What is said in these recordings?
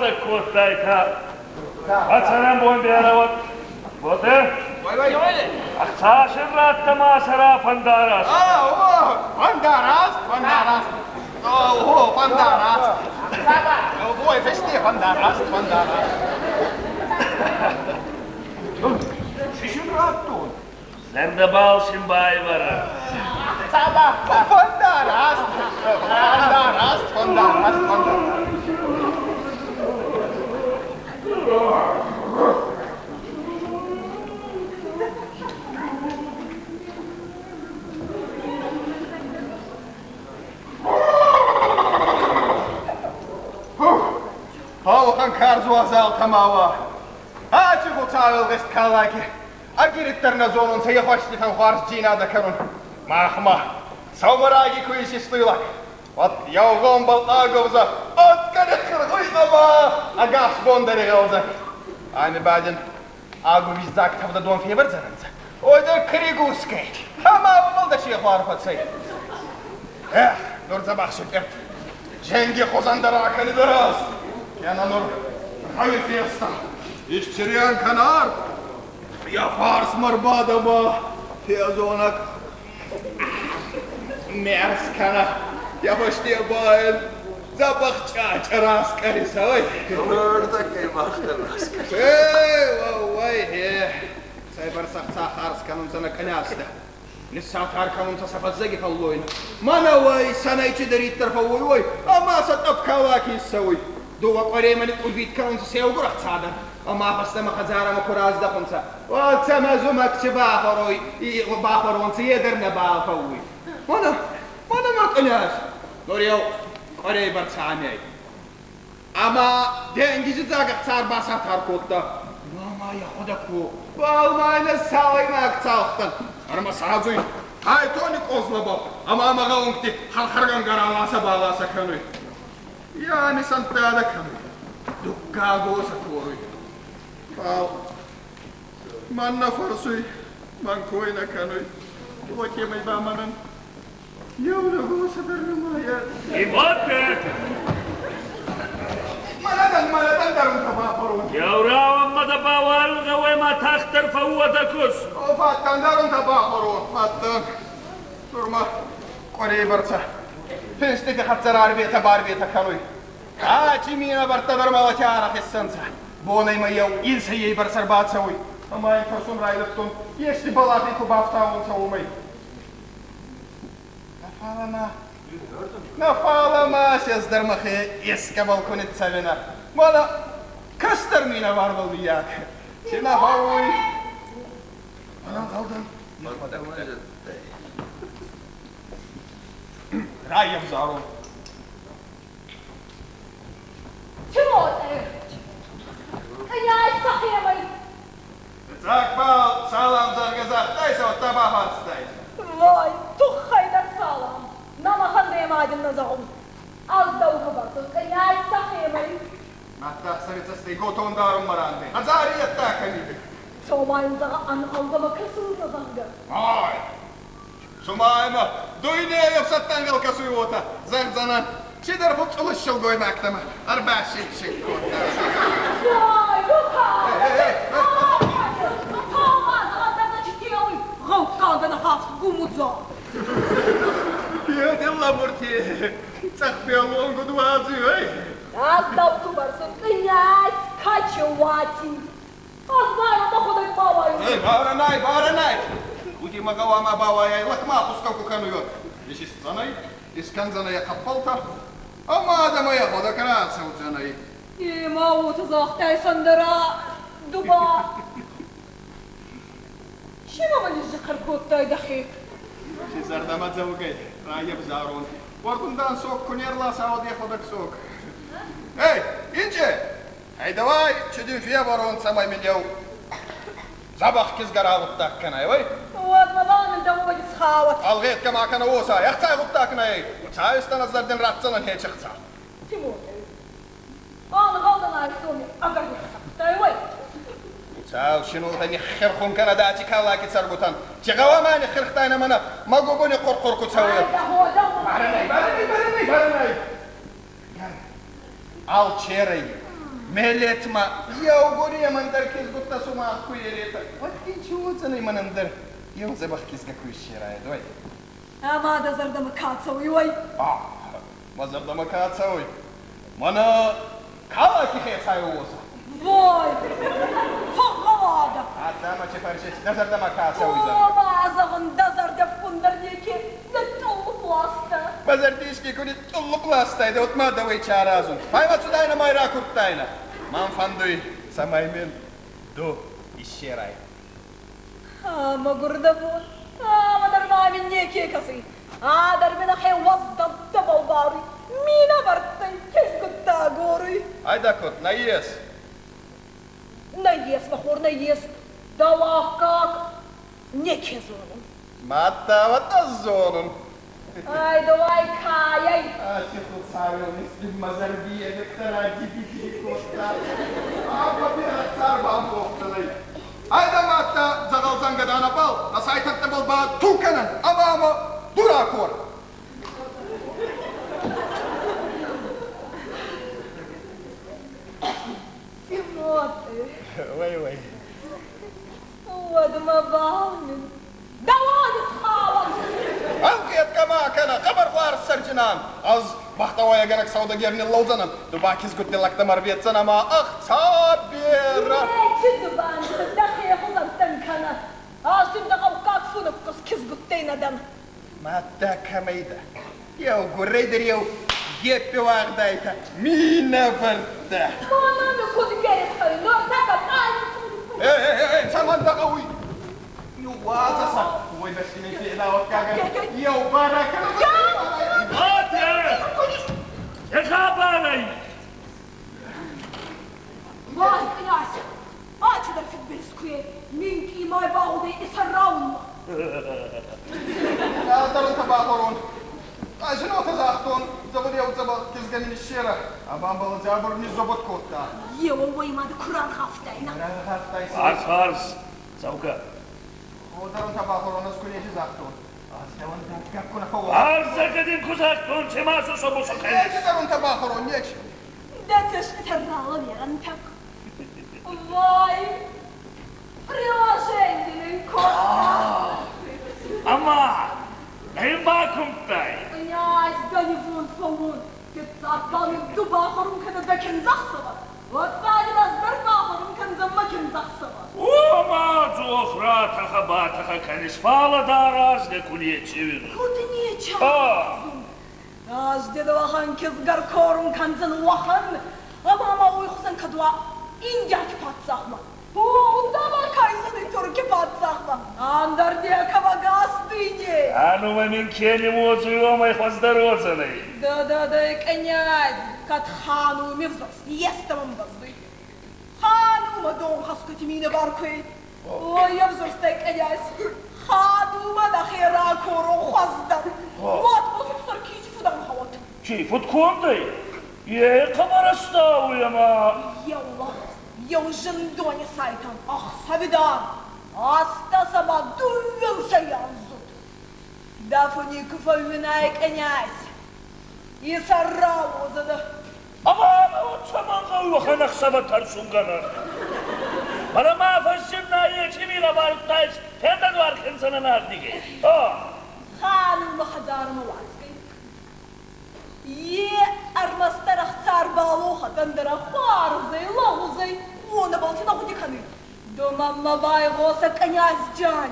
Исаходӕг кодтайтӕ. А цӕрӕнбон берӕ уӕд. Боте? Ӕхца син радта ма сӕра фӕндараст. Фӕндараст, фӕндараст. О, фӕндараст. Ой, фесте фӕндараст, фӕндараст. Чи син радтон? Зӕрдӕбӕл син байвӕрӕ. Фӕндараст, фӕндараст, фӕндараст, фӕндараст. Ауӕхӕн карз уазалтӕ ма уа. Ачи Хуцауӕлгъист калаки ӕгириддӕр нӕ зонунцӕ е хуӕститӕн хуарздзийнадӕ кӕнун. Махмӕ сӕумӕраги ку исистуй лӕг, уӕд еу гъомбӕл агӕвза откӕниххиргъуй ӕма ӕгас бон дӕр игъӕлдзӕг. Ами ба дин агувиздзаг тӕвдӕ дон февӕрдзӕнӕнцӕ. Ой дӕ кригускӕй, ӕма уомӕл дӕ сехуар фӕцӕй. Эх, нур дзӕбӕх сикъерт. Женги хузӕн дӕр акӕнидӕ раст. Кенӕ нур гъӕуи феста. Исчериан кӕнар, йӕ фарсмӕ рбадӕ ма фезонӕг мерс кӕна, йӕ фӕсте ба ин дзӕбӕх чъачъа раскъӕриса, ой. Нуртӕккӕй мах дӕр раскъӕрис. Эй, уӕууӕй, хе, цӕйбӕрцӕ ӕхца харз кӕнунцӕ нӕ кънястӕ. Ниссатар кӕнунцӕ сӕ фӕззӕги фӕллойнӕ. Мӕнӕ уой сӕнӕй чидӕриддӕр фӕууй, уой, ӕма сӕ тъӕпкалаки иссӕуй. Дууӕ къуӕремӕ никъкъурбит кӕнунцӕ се еугур ӕхца дӕр, ӕма фӕстӕмӕ хӕдзарӕмӕ ку раздӕхунцӕ, уӕд сӕмӕ зумӕг чи бахуӕруй, бахуӕронцӕ, е дӕр нӕбал фӕууй. Мӕнӕ, мӕнӕ мӕ къняз! Нур еу къуӕрей бӕрцӕ ами ӕй. Ӕма денгизи дзаг ӕхца ӕрбасатар кодта. Мама йӕхуӕдӕг ку, уал ма ин ӕз цалӕймаг цалхтӕн. Ӕрмӕ садзуй Айтони къозлабӕл ӕма мӕ гъӕунгти хӕрхӕргӕнгӕ раласӕ-баласӕ кӕнуй. Я нисӕнттӕ кӕнуй. Дуккаг уосӕ коруй. Фал мӕн нӕ фӕрсуй, мӕн кой нӕ кӕнуй. Уотемӕй ба мӕнӕн еунӕг уосӕ дӕр нӕма ес. Имоте! Мӕнӕн мӕнӕн дӕр унтӕ бахуӕрун. Еу рауӕнмӕ дӕ бауайун гъӕуй ма тагъддӕр фӕууо дӕ куст. О, фӕттӕн дӕр унтӕ бахуӕрун, фӕттӕн. Нур ма къуӕрей бӕрцӕ финстити хӕццӕ рарветӕ-барветӕ кӕнуй. Ачи минӕвӕрттӕ дӕр мӕлӕти арӕх иссӕнцӕ. Бонӕй ма еу инсӕйей бӕрцӕ ӕрбацӕуй. Ӕма ин фӕрсун райдӕдтон, ести бӕлахи ку бафтауонцӕ, уомӕй. Нӕ фалӕ ма, нӕ фалӕ ма ӕз дӕр мӕхе ескӕбӕл ку ниццӕвинӕ. Мӕнӕ кӕстӕр минӕварбӕл миййаг. Ци нӕ фӕууй? Ӕнӕнгъӕлдӕн йӕхуӕдӕг. Райӕвзарун. Тимоте! Князь сӕхемӕй! Фиццаг бал салам зӕгъгӕ загътай, уӕдта бафарстай. Вой, туххӕй дӕр салам. Нама хандемадин нӕ зӕгъун. Алдаугӕ князь сӕхемӕй. Мадта ӕхсӕви цӕстӕй готон дарун маранде. Хӕдзари ӕдта кӕмиде. Цомайын зӕгъа ӕнхъӕлгӕмӕ кӕсун зӕгъгӕ. Ай! Цума ӕма дуйнейы ӕфсӕдтӕнгӕл кӕсуй уотӕ, зӕгъдзӕнӕн, чидӕр фудцъулус силгоймӕгтӕмӕ ӕрбасик-сик кодта. Вой, Лука! Эй, эй, эй! Едел ламурти, цъӕхбелонгуд уадзуй, эй! Князь Качевати. А знаю, мӕхуӕдӕг бауайун. Эй, баранай, баранай! Ути ма гъӕуама бауайай, лӕг ма хускау ку кӕнуй. Исистдзӕнӕй, искӕндзӕнӕй ӕ хъӕппӕлтӕ, ӕма адӕмӕй ӕхуӕдӕг рацӕудзӕнӕй. И ма уотӕ загътай сӕндӕра, ду ба. Чи ма мӕ низзихъир кодтай дӕхе? Си зӕрдӕмӕ дзӕугӕй райӕвзарун. Уӕрдундан сог ку не рласа, уӕд ӕхуӕдӕг сог. Эй, инче! Эй, давай, чи дин февӕрон, цӕмӕй мин еу дзӕбӕх кизгӕ рагъуддаг кӕнай, ой? Уӕд ма бамин дӕ уоди схауӕт. Ӕлгъетгӕ ма кӕнӕ уосӕ, ӕхцай гъуддаг нӕй. Цайстӕн ӕз дӕр дин ратдзӕнӕн хечи ӕхца. Тимоте, ӕнгъӕлдӕн айсоми ӕгӕр ниххӕфтӕй, ой. Цал шинулта ниххерхун кӕнӕ дати калаки цӕргутӕн. Чи гъӕуама ниххерхтайнӕ мӕнӕ мӕ губуни хъур-хъур ку цӕуй. Ай, дӕ ходӕ. Баранай, баранай, баранай, баранай. Алчерӕй. Мӕлӕтмӕ еугуремӕн дӕр кизгуттӕ сумах ку еретӕ, уӕд дин чи уодзӕнӕй мӕнӕн дӕр еу дзӕбӕх кизгӕ ку иссерайӕд, уой? Ӕма дӕ зӕрдӕмӕ ка цӕуй, уой? Мӕ зӕрдӕмӕ ка цӕуй? Мӕнӕ Калаки хецауи уосӕ. Вой! Фӕгъгъӕуадӕ! Адӕмӕ чи фӕрсес, дӕ зӕрдӕмӕ ка цӕуй, зӕгъгӕ? О, ма зӕгъун, дӕ зӕрдӕ ӕппундӕр неке ниттъуллуп ласта. Мӕ зӕрди еске ку ниттъуллуп ластайдӕ, уӕд ма дӕуӕй чи аразун? Файла цудайнӕ ма ракурдтайнӕ. Мӕн фӕндуй, цӕмӕй мин ду иссерай. Мӕгур дӕ бон, ӕма дӕр ма мин неке кӕсуй. Адӕр мин ӕхе уӕздӕнттӕбӕл баруй, минӕвӕрттӕй кизгуттӕ агоруй. Айдакот, нӕййес. Нӕййес, мӕ хор, нӕййес. Дӕу аккаг неке зонун. Мадта уӕд ӕз зонун. Ай, давай, кайай. Аци Хуцауи мислим мӕ зӕрди электорати кодта. Ӕма берӕ цар бампохдзӕнӕй. Айда мадта дзӕгъӕлдзӕнгӕдӕнӕбӕл, а сайтӕнттӕбӕл ба ту кӕнӕн ӕма ӕма дуракор. Симоты. Ой, ой. Уӕд мӕбӕл мин дӕуӕн исхауӕн. Ӕлгъетгӕ ма кӕнӕ, хъӕбӕр хуарз цӕрджинан. Ӕз бӕхтӕуӕйгӕнӕг саудӕгер ниллӕудзӕнӕн, ду ба кизгутти лӕгтӕмӕ ӕрветдзӕнӕ ӕма ӕхца берӕ. Нечи дзубанди дӕхе хузӕнттӕн кӕнӕ. Ӕз дин дӕ гъӕуккаг фунуккус кизгуттӕй нӕ дӕн. Мадта кӕмӕй дӕ? Еугурӕй дӕр еу геппи уагъдайтӕ, минӕвӕрттӕ. Мӕнӕ ми куд гересхӕй, нуртӕккӕ Эй, эй, эй, цӕмӕн дӕ гъӕуй? Ниууадзӕ сӕ, уой бӕсти мин федауӕггагӕн еу барӕ кӕнӕ. Батя! Ехабарай! Вай, князь, ачидӕр фидбилиз куе, минкъий май багъудӕй исӕрраунмӕ. Ӕлдарунтӕ бахорун. Ӕз ин уотӕ загътон, зӕгъун еу дзӕбӕх кизгӕ мин иссерӕ, а бамбал дзӕбур низзобот кодта. Еуӕй ма ку раргъавтайнӕ. Раргъавтай. Хуарз, цӕугӕ. Одарунтӕ бахорун, ӕз ку нечи загътон. Ӕз дӕуӕн дӕггаг ку нӕ фӕууон. Ӕрзӕгӕ дин ку загътон, чи ма сусо-бусо кӕнис? Нечи дарунтӕ бахорун, нечи. Дӕ цӕститӕ ралӕверӕнтӕ. Вай, приложение кодта. Ӕма нӕ бакумдтай? Князь, да не вон фӕуун. Фиццаг бал мин ду бахорун кӕнӕ дӕ киндзӕхсӕвӕ. Уӕдта дин ӕз дӕр бахорун кӕндзӕн мӕ киндзӕхсӕвӕ. О, ма дзох ратӕхӕ-батӕхӕ кӕнис, фалӕ дӕ аразгӕ ку нечи уинуй. Куд нечи аразун? Ӕз де уӕхӕн кизгӕ ркорун кӕндзӕн уӕхӕн, ӕма ма уой хузӕн кӕд уа Индиаг паддзахмӕ. О, удта кайзӕнӕй Турки паддзахмӕ. Ӕндӕр некӕмӕ гас дуйне. Ӕнумӕ мин ке не уодзуй, уомӕй хуӕздӕр уодзӕнӕй. Да-да-да, князь, кӕд хану ме взрост естӕмӕн бӕззуй. Ханумӕ донхӕсгути минӕвар куй. Ой, ӕвзурстӕй князь, ханумӕ нӕхе ракорун хуӕздӕр. Уӕд босупсар кити фудӕнхӕуӕт. Чи фудкондӕй? Е хъӕбӕр ӕстауй ӕма... Еу лӕгъуз, еу зиндони сайтан ӕхсӕви дӕр астӕсӕмӕ дууинсӕй анздзуд. Дӕ фуни ку фӕууинай, князь, исӕрра уодзӕнӕ. Ӕма цӕмӕн гъӕуй уӕхӕн ӕхсӕвӕ тӕрсунгӕнӕн? Фӕлӕ ма фӕззинна ечи минӕвӕрттӕй фендӕдуар кӕндзӕнӕн ардигӕй. О! Ханумӕ хӕдзармӕ уадзгӕй. Е ӕрмӕстдӕр ӕхца ӕрбалохӕд, ӕндӕра хуарзӕй, лӕгъузӕй, уонӕбӕлти нӕ гъуди кӕнуй. Ду мӕммӕ байгъосӕ, князь Джан.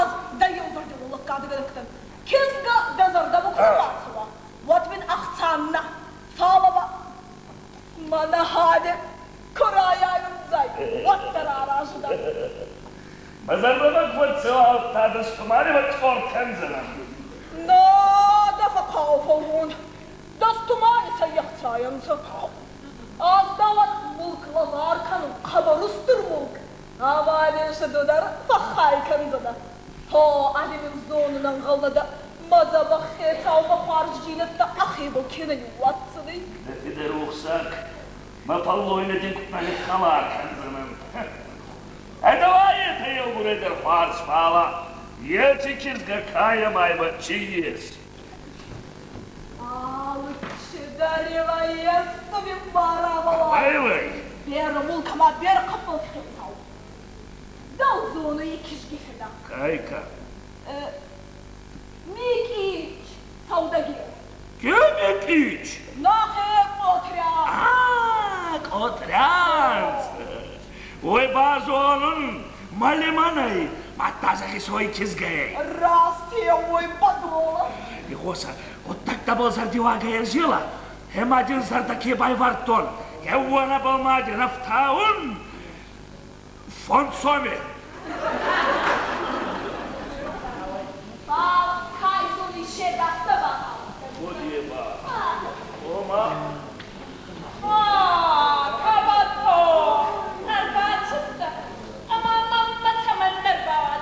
Ӕз дӕ еузӕрдиуон лӕггадгӕнӕг дӕн. Кизгӕ дӕ зӕрдӕмӕ ку бацӕуа, уӕд мин ӕхца нӕ, фалӕ ба мӕнӕ хаде ку райайундзӕй, уӕддӕр аразы дӕн. Мӕ зӕрдӕмӕ куд цӕуа, дӕстумари цъор кӕндзӕнӕн. На, дӕ фӕхъау фӕуон. Дӕстумари цӕййӕхцайӕнцӕ. Ӕз дӕуӕн мулк лӕвар кӕнун, хъӕбӕр устур мулк. Ӕма ду дӕр фӕххай кӕндзӕнӕ. Хо, али мин зонун ӕнгъӕл нӕ дӕ, мӕ дзӕбӕх хецау мӕ хуарзджийнӕдтӕ ӕхебӕл ке нӕ ниууадздзӕнӕй. Дӕ фидӕ рохсаг, мӕ фӕллойнӕ дин куд нӕ ниххӕлар кӕндзӕнӕн. Ӕдавай етӕ еугурӕй дӕр хуарз, фалӕ еци кизгӕ кайӕмаймӕ чи ес? Алчидӕр Ай-вай. Бера мулкама бера қаппал хецау. Дал зону и кижги хеда. Кайка. Микич саудагер. Ке Микич? Нахе Котрян. А, Котрянц. Ой, базонун, малиманай, матазахи свой кизгай. Расте, ой, подола. И хоса, вот так табал зардивага ержила. Хемадин зардаки байвартон. Евана балмадин афтаун. Фон соми. Бал кайзуни шедастаба. Будеба. Ома. А, кабато. Нарбацта. Ама мамма цаман нарбат.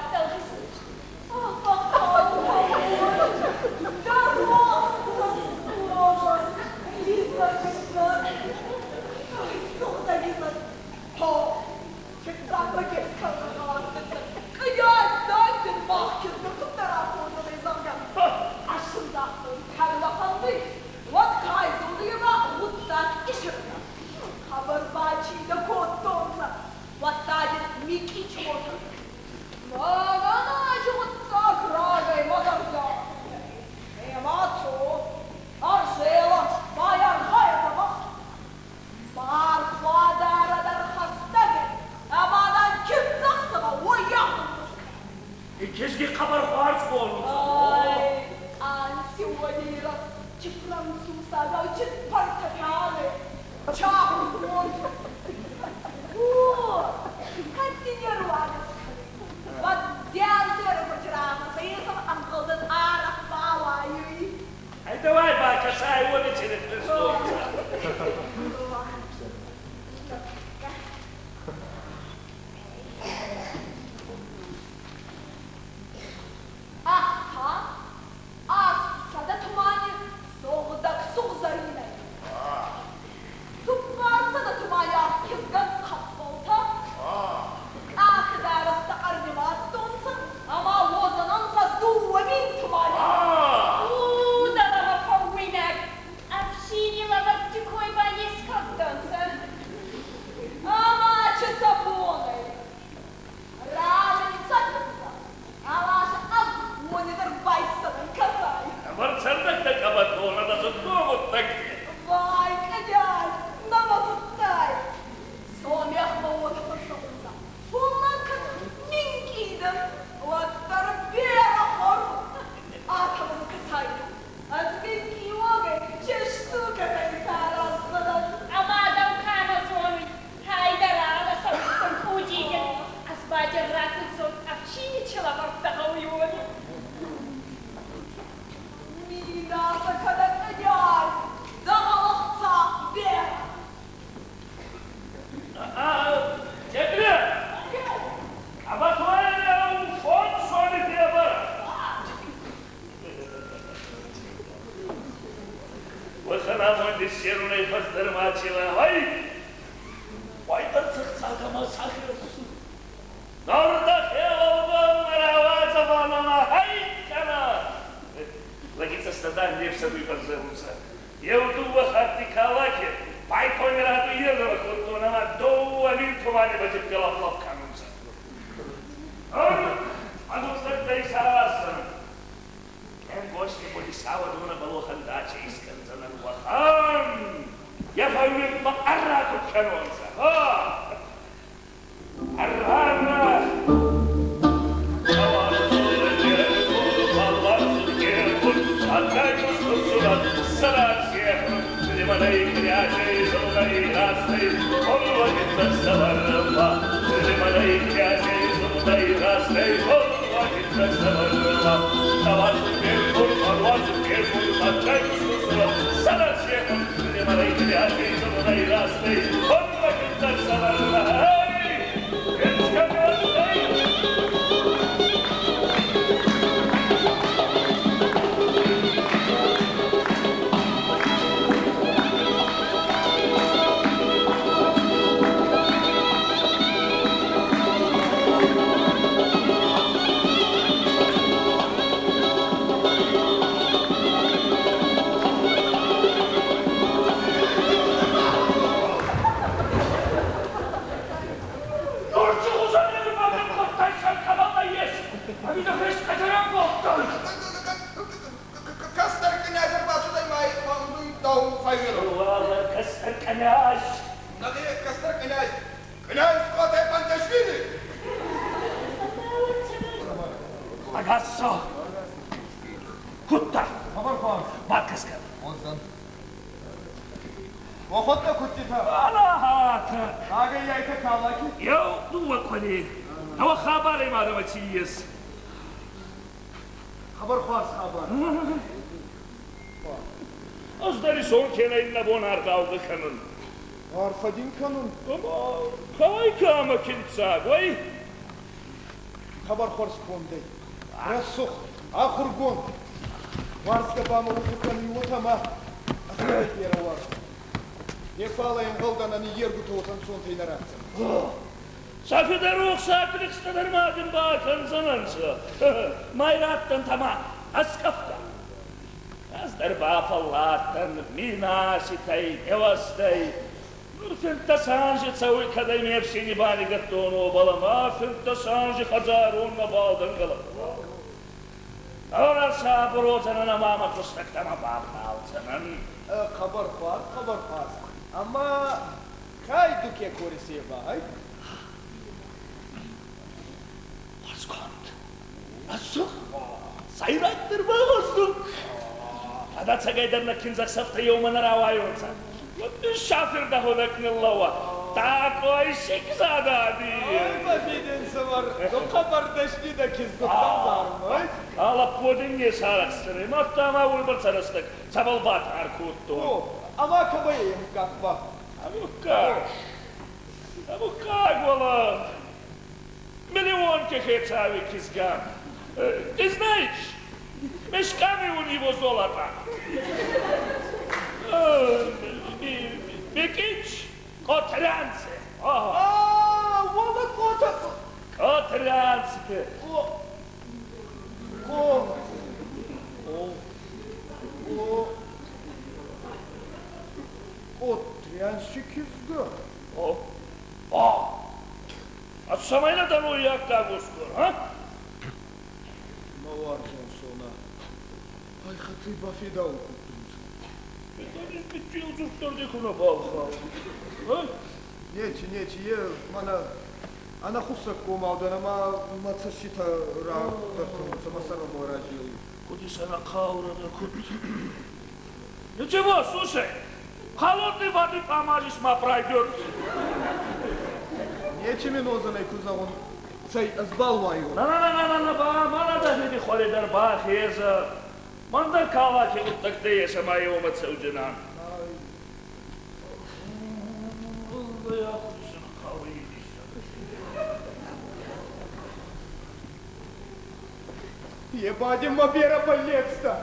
Хорошо. Кудта? Хабар хуарз. Бакӕсгӕ. Уодзӕн. Уӕхуӕдтӕ кудтитӕ? Алахата. Рагӕй айтӕ калаки? Еу дууӕ къуӕрей. Ӕма хабарӕй ма дӕмӕ ци ес? Хабар хуарз хабар. Ӕз дӕр исон кенӕ иннӕ бон аргъаугӕ кӕнун. Арфӕ дин кӕнун. Ӕма кай кӕмӕ киндзаг, уой? Хабар хуарз кондӕй. Рӕсугъд, ахургонд. Уарзгӕ ба мӕ уотӕ кӕнуй, уотӕ ма ӕз берӕ уарзун. Не фалӕ ӕнгъӕлдӕн ӕ ниййергутӕ уотӕ ӕнцонтӕй нӕ ратдзӕнӕнцӕ. Сӕ федарохсаг лигъстӕ дӕр ма дин бакӕндзӕнӕнцӕ. Ма раттӕнтӕ ма ӕскъӕфтӕ. Ӕз дӕр бафӕлладтӕн минаситӕй, невӕстӕй. Нур 15 анзи цӕуй, кӕдӕй ме фсийни банигӕдтон, уобӕл ӕма 15 анзи хӕдзарон нӕбал дӕн. Ӕрӕ сабур уодзӕнӕн ӕма мӕ кустӕгтӕмӕ бавналдзӕнӕн. Хъӕбӕр хуарз, хъӕбӕр хуарз. Ӕма кай ду ке корис е ба, ай? Хуӕрзконд. Рӕсугъд. Сӕйрагдӕр ба гъӕздуг. Кӕд ӕцӕгӕйдӕр нӕ киндзӕхсӕвтӕ еумӕ нӕ рауайонцӕ, уӕд шафер дӕхуӕдӕг ниллӕууа. Такой шикзадади. Ой, ма фидин сувар, ду хъӕбӕр дӕсни дӕ кизгуттӕн зарун, ой? А лӕппо дин не сарӕхсдзӕнӕй, мадта ма уойбӕрцӕ рӕстӕг цӕбӕл батар кодтон. О, ӕма кӕмӕй ӕй муггаг ба? А муггаг, а муггаг уӕлӕ миллионки хецауи кизгӕ. Ты знаешь, мешками у него золото. Микич Котрянце. А, уӕлӕ Кота... Котрянце. Ко... Ко... О... Котрянщи кизгӕ. О, о, а цӕмӕй нӕ дӕн уой аккаг усгур, а? Мӕ уарзон Сона, ай хӕццӕ бафедаун кодтонцӕ. Нечи, нечи, е мӕнӕ ӕнӕхуссӕггомау дӕн ӕма мӕ цӕститӕ радардтонцӕ, мӕ сӕрмӕ разелуй. Куд исӕнӕхъаурӕ дӕ, куд? Ничего, слушай, холодной воды помажешь, ма пройдет. Нечи мин уодзӕнӕй, ку зӕгъун, цӕй, ӕз балуайон. На-на-на-на-на, ба, ма надо фиди хуӕри дӕр бахезӕ. Мӕн дӕр калаки гъуддӕгтӕ ес ӕма еумӕ цӕуджинан. Е ба дин мӕ берӕ бӕллецтӕ.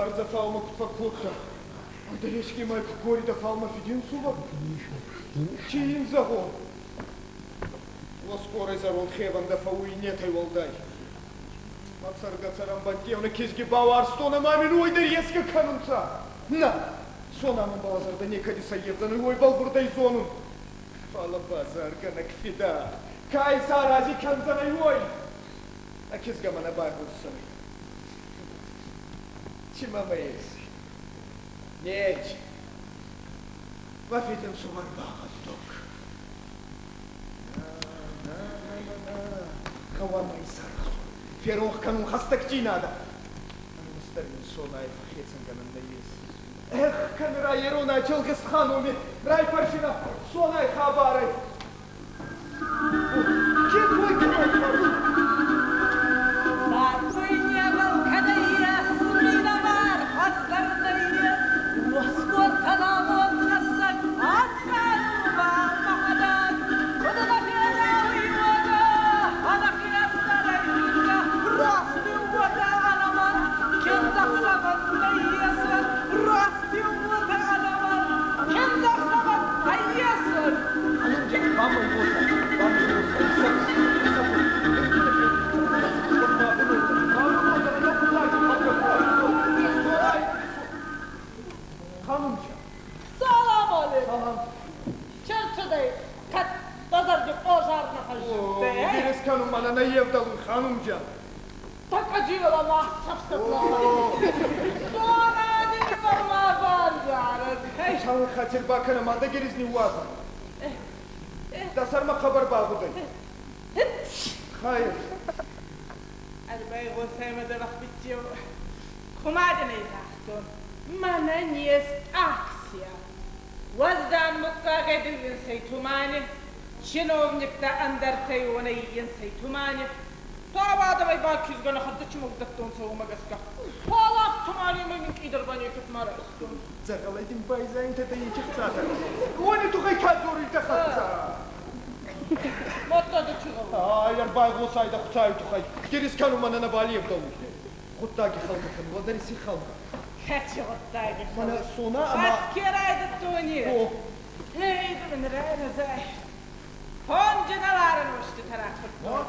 Ӕрдзӕфау мӕ куд фӕккодта. Ӕндӕр еске мӕ ку коридӕ, фал мӕ фидин сувӕр. Чи ин зӕгъон? Уоскорӕй зӕронд хевӕндӕ фӕууй иннетӕй уӕлдай. Мӕ цӕргӕ-цӕрӕнбӕнтти еунӕг кизги бауарзтон ӕма мин уой дӕр еске кӕнунцӕ. Нӕ, Сона мӕнбӕл зӕрдӕ некӕд исӕййевдзӕнӕй, уой бӕлвурдӕй зонун. Фалӕ базаргӕнӕг фидӕ, ка исарази кӕндзӕнӕй, уой? А кизгӕ мӕ нӕ байгъосдзӕнӕй. Ци мӕмӕ ес? Нечи. Мӕ фидин сувӕр багъӕздуг. На, на, на, на, гъӕуама исарӕхсон. Феронх кӕнун хӕстӕгдзийнадӕ. Ӕрмӕстдӕр мин Сонай фӕххецӕнгӕнӕн нӕййес. Эх, кӕми райерона Челгисхануми, райфӕрсинӕ Сонай хабарӕй. Ке кой кӕнай? Такой не был, когда ес, миновар, хазарный Уоскор таламон хасак, асару махадан. Куда феда уйода, ана хиасарай расти уода аламан, кендахсаван айесер, расти уода аламан, кендахсаван айесер. Ханумджан, бамай уоса, бамай уоса, исак, исак. Ханумджан. Салам алейкум. Салам. Чертчедей, кат базарджи пожар нахажде. Герес кӕнун мӕнӕ нӕ евдӕлуй, ханумджан. Такаджила ма сафсатла. Сона дин ма базар. Чалын хатир бакӕнӕ, ма дӕ гериз ниууадзӕ. Дӕ сӕрмӕ хъӕбӕр багъудӕй. Хайр. Ӕрбайгъосай мӕ дзӕбӕх биццеу. Кумӕ дин ӕй загътон, мӕнӕн ес акция. Уӕздан муггагӕй дууинсӕй тумани, чиновниктӕ ӕндӕртӕй уонӕй инсӕй тумани. Сау адӕмӕй ба кизгӕ нӕ хӕццӕ чумуг дӕттонцӕ, уомӕ гӕсгӕ. Фал авд туманемӕй минкъийдӕр ба некӕд ма райстон. Дзӕгъӕлӕй дин байзайунтӕ дӕ ечи хцатӕ. Уони туххӕй ка дзоруй дӕ хӕццӕ? Мадта дӕ чи гъӕуй? Ай, ӕрбайгъосай дӕ Хуцауи туххӕй. Гириз кӕнун мӕнӕ нӕбал евдӕлуй. Гъуддаги халгӕ кӕнун, уӕддӕр исси халгӕ. Кӕци гъуддаги? Мӕнӕ Сона ӕма... Ке райдӕдтони? О. Эй, мин райразай. Фонджи нӕларӕн уститӕ ракурдтон.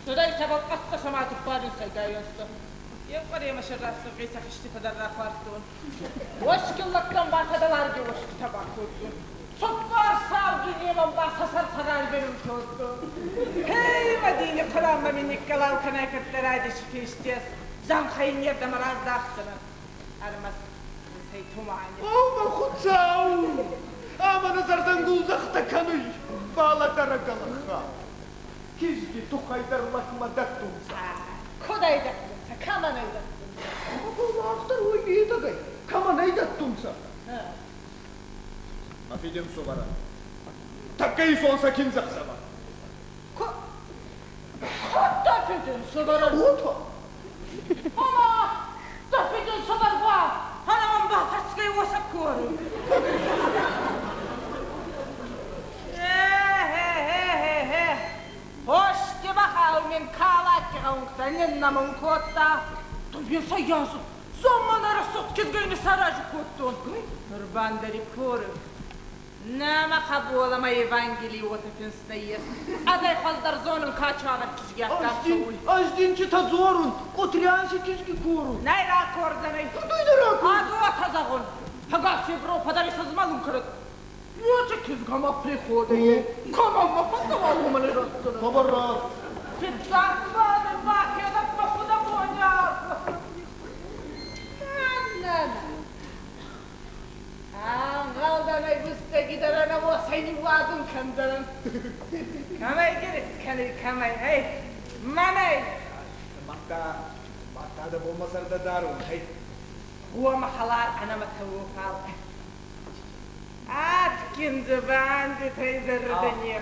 Цудӕй сӕбӕл къӕсхъӕс ӕма туппарин сайгайонцӕ. Еу къуӕремӕ сӕ рӕсугъди сӕ хиститӕ дӕр рахуардтон. Уоскиллӕгтӕн ба сӕдӕларги уоститӕ бакодтон. Цуппар саугинемӕн ба сӕ сӕртӕ райберун кодтон. Эй, Мадини, Хъураммӕ мин никкӕлау кӕнай кӕддӕрайди фестес, зӕнхӕ иннердӕмӕ раздӕхдзӕнӕн. Ӕрмӕст сӕй тумани. О, мӕ Хуцау! Ӕма нӕ зӕрдӕнгулдзӕхтӕ кӕнуй, балӕдӕрӕг ӕлӕхха. Кизги туххӕй дӕр лӕгмӕ дӕттунцӕ. Куд ӕй дӕттунцӕ, кӕмӕн ӕй дӕттунцӕ? Мах дӕр уой медӕгӕй, кӕмӕн ӕй дӕттунцӕ? Ма фидем сувӕрӕн. Тӕккӕ исон сӕ киндзӕхсӕвӕ. Куд дӕ фидин сувӕрӕн? Уотӕ. Ӕма дӕ фидин сувӕр ба, ӕнӕмӕн ба фӕсгӕй уосӕ корун. Э-хе-хе-хе-хе. Пости бахау мин калакки гъӕунгтӕ ниннӕмун кодта. Дун сайязу. Заммана рӕсугъд кизгай не сарази кодтон. Нур бандари корун. Нӕ мӕ хъӕболӕ ма Евангелий уотӕ финст нӕййес. Ӕз ӕй хуӕздӕр зонун, ка чуавӕр кизги аккаг цӕуй. Ӕз дин читӕ дзорун, Къутрианси кизги корун. Нӕ ракордзӕнӕй. Кудуй нӕ ракордзӕнӕй? Ӕз уотӕ зӕгъун. Ӕгас Европа дӕр исӕзмӕлун кӕнӕд. Ечи кизгӕмӕ приходӕй. Кӕмӕ фӕндӕуа, уомӕн ратдзӕнӕн. Хъӕбӕр раст. Фиццаг бадӕн бакӕнӕд мӕ фудӕбони. На-на-на. Ӕнгъӕлдӕн ӕй бустӕгидӕр ӕнӕ уосӕй ниууадзун кӕндзӕнӕн. Кӕмӕй гириз кӕнуй, кӕмӕй, ey, мӕнӕй. Мадта, мадта дӕ бонмӕ зӕрдӕ дарун, хей. Уомӕ хӕлар ӕнӕмӕтӕ уо, фал адгин дзубандитӕй зӕрдӕ не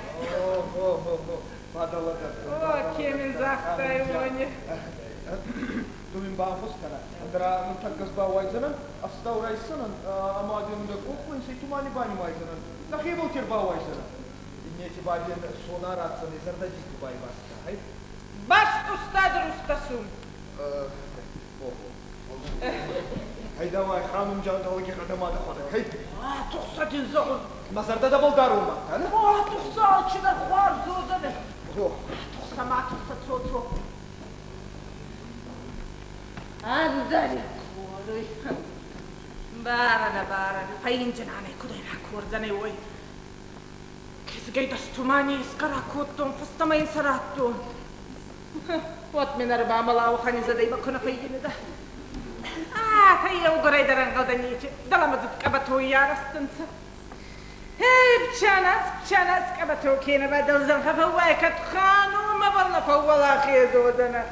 О-хо-хо-хо, О, ке мин загътай, уони. Ду мин баанхус кӕнӕ. Ӕндӕра нуртӕккӕ бауайдзӕнӕн, ӕфстау райсдзӕнӕн ӕма дин дӕ къохмӕ инсӕй тумани банимайдзӕнӕн. Нӕхебӕл ӕрбауайдзӕнӕн. Иннети ба дин сона ратдзӕнӕй, зӕрдӕ дин ку байвардта, хай? Баст устад рустасум. Охо. Хай давай, ханум джан далаги хадама дӕхуӕдӕг, хай? А, тухсӕ дин зӕгъун. Мӕ зӕрдӕ дӕбӕл дарун мадта, не? О, тухсӕ, алчидӕр хуарз уодзӕнӕй. О. Тухсӕ ма тухсӕ, цо, цо. Ӕндӕри коруй. Барана, барана, фӕйинджинанӕй кудӕй ракордзӕнӕй, уой. Кизгӕй дӕс тумани искӕ ракодтон, фӕстӕмӕ ин сӕ радтон. Уӕд мин ӕрбамӕла уӕхӕн изӕдӕй ба ку нӕ фӕййинидӕ. А, та еугурӕй дӕр ӕнгъӕлдӕн нечи, дӕлӕмӕдзуд къӕбӕтой арӕзтӕнцӕ. Эй, пчанас, пчанас, къӕбӕто кенӕ ба дӕлзӕнхӕ фӕууай, кӕд ханумӕбӕл нӕ фӕууӕлахез уодзӕнӕ.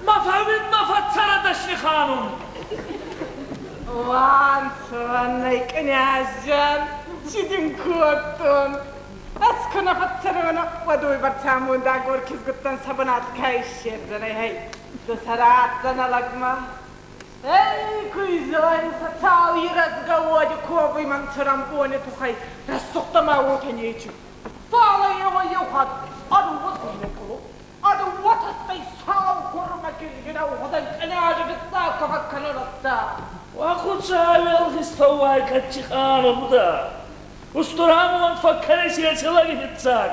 Ма фӕууид, ма фӕццӕрӕ дӕсни ханум. Уанцонӕй, кънязджан, чи дин кодтон? Ӕз ку нӕ фӕццӕрон, уӕд уойбӕрцӕ амондагор кизгуттӕн сӕ бунат ка иссердзӕнӕй, хей, ду сӕ ратдзӕнӕ лӕгмӕ. Эй, куйзой, сӕ цал ирӕзгӕ уоди ковуй мӕн цӕрӕнбони туххӕй, рӕсугъдтӕ ма уотӕ нечи. Фалӕ еуӕй-еу хатт ӕдууӕ къулу, ӕдууӕ сау курмӕ кизгинау хузӕн кънязи фиццаг ку фӕккӕнунӕттӕ. Уӕ Хуцауи ӕлгъист фӕууай, кӕд ханум дӕ. Устур амонд фӕккӕнис еци лӕги фиццаг.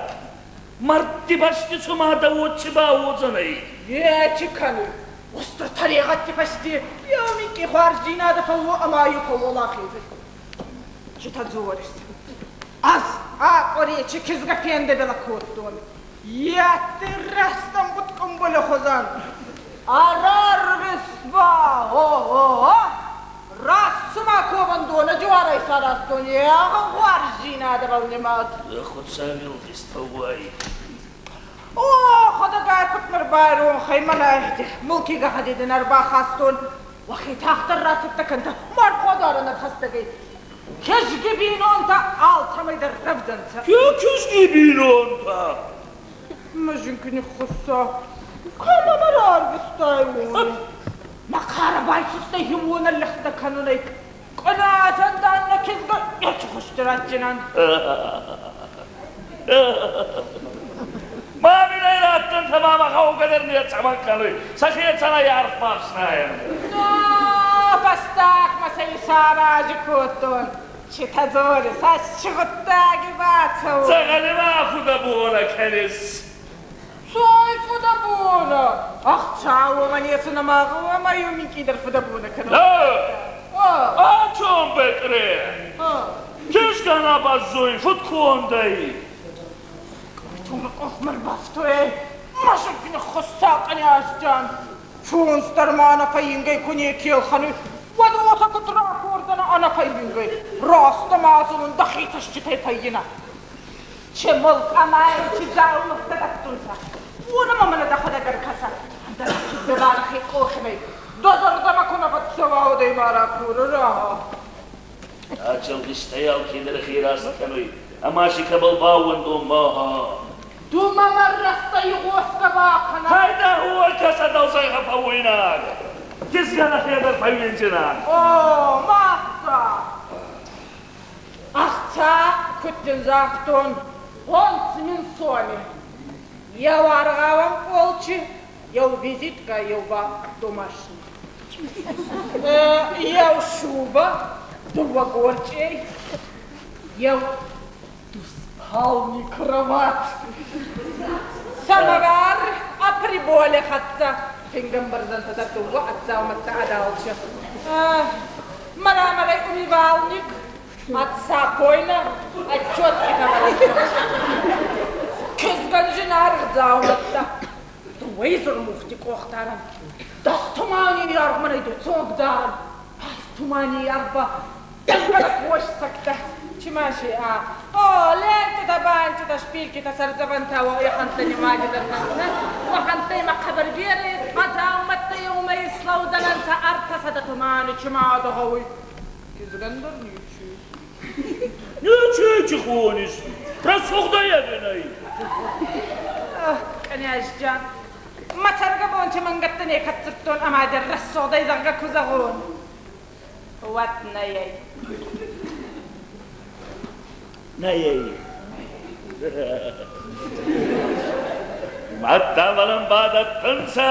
Мӕрдти бӕсти цума дӕ уод ци бауодзӕнӕй? Е чи кӕнуй? Устур тӕрегъӕдти фӕсте еу минкъий хуарздзийнадӕ фӕууо ӕма е фӕууӕлахез ӕй. Читӕ дзорис? Ӕз а къуӕре кизгӕ фендӕбӕлӕ кодтон. Е рӕстӕмбуд къумбули хузӕн. Арарвис ба, о-о-о! Раст цума ковӕндонӕ дзуарӕй саразтон, е хуарз Рӕстдзийнадӕбӕл нимад. Хуцауи лгъист фӕууай. О, ходӕгай куд ӕрбайронх ӕй, мӕнӕ мулки гӕгъӕди дин ӕрбахастон. Уӕхе тагъддӕр рацӕттӕ кӕнтӕ, мархуадарӕн ӕрхӕстӕг ӕй. Кизги бийнонтӕ алцӕмӕй дӕр рӕвдзӕнцӕ. Ке кизги бийнонтӕ? Мӕ зинки ниххуссӕ. Кӕмӕ мӕ рарвистай уони? Мӕ хъарӕ байсустӕй хеуонӕн лӕгъстӕ кӕнунӕй. Къназӕн дан нӕ кизгӕ ечи хузти ратдзинан. Ма мин ӕй раттӕнтӕ, ма мӕ гъӕугӕ дӕр нецӕмӕн кӕнуй. Сӕхецӕн ӕй арф бафснайӕн. Но, фӕстагмӕ сӕ исарази кодтон. Читӕ дзорис, ӕз чи гъуддаги бацӕуон? Дзӕгъӕли ма фудӕбонӕ кӕнис. Цой фудӕбонӕ! Ӕхца уомӕн ес ӕма гъӕуама еу минкъийдӕр фудӕбонӕ кӕнон. О чем Бекре? Кизгӕ нӕ бӕззуй, фудкондӕй. Тума къохмӕ рбафтуй. Машинки ниххуссӕ къниазджан. Фонс дӕр ма ӕнӕфӕййингӕй ку неке ӕлхӕнуй, уӕд уотӕ куд ракордзӕнӕ ӕнӕфӕййингӕй? Раст ӕма зулун дӕхе цӕститӕй фӕййинӕ. Чи мулк ӕма чи дзаумӕттӕ дӕттунцӕ, уонӕмӕ мӕнӕ дӕхуӕдӕг ӕркӕсӕ. Ӕндӕр кизгӕ къохмӕй дӕ зӕрдӕмӕ ку нӕ фӕццӕуа, уӕд ма ракорӕ. Ачалгъистӕй алкедӕр хе раст кӕнуй, ӕма си кӕбӕл баууӕндон ма. Ду мӕмӕ рӕстӕ игъосгӕ бакӕнӕ. Хайда уӕркӕсӕ дӕлзӕйхӕ фӕууинаг. Кизгӕ нӕхедӕр фӕууиндзинан. О, мадта! Ӕхца, куд дин загътон, гъонц мин соми. Еу аргъауӕн пъолчи, еу визитка, еу ба домашний. Еу шуба, дууӕ горчъей, еу двуспальный кровать. Самовар, а приболе хӕццӕ. Фингӕмбӕрзӕнтӕ дӕр дууӕ ӕддзаумӕттӕ ӕдалчи. Мраморный умывальник, отца покойна, отчетки говорит. Кизгӕн зынаргъ дзаумӕттӕ. Дууӕ изӕрмухти къохдарӕн. Дӕс тумани аргъ мӕнӕй ду цонгдарӕн. Пас тумани аргъ ба хъосцӕгтӕ. Чимаши, а. О, лентитӕ, бантитӕ, шпилькитӕ, сӕрдзӕвӕнтӕ, уӕхӕнттӕ нимади дӕр нӕ. Уӕхӕнттӕ ма хъӕбӕр берӕ ес, дзаумӕттӕ еумӕ ислӕудзӕнӕнцӕ 300 тумани, чимадо гъӕуй. Кизгӕн дӕр ничи. Ничи чи хонис. Рӕсугъдӕй ӕви нӕй? Кънязджан, мӕ цӕргӕбонти мӕнгӕттӕ некӕд дзурдтон ӕма дӕр рӕсугъдӕй зӕгъгӕ ку зӕгъон. Уӕд нӕй. Нӕй. Мадта мӕнӕн бадӕттӕнцӕ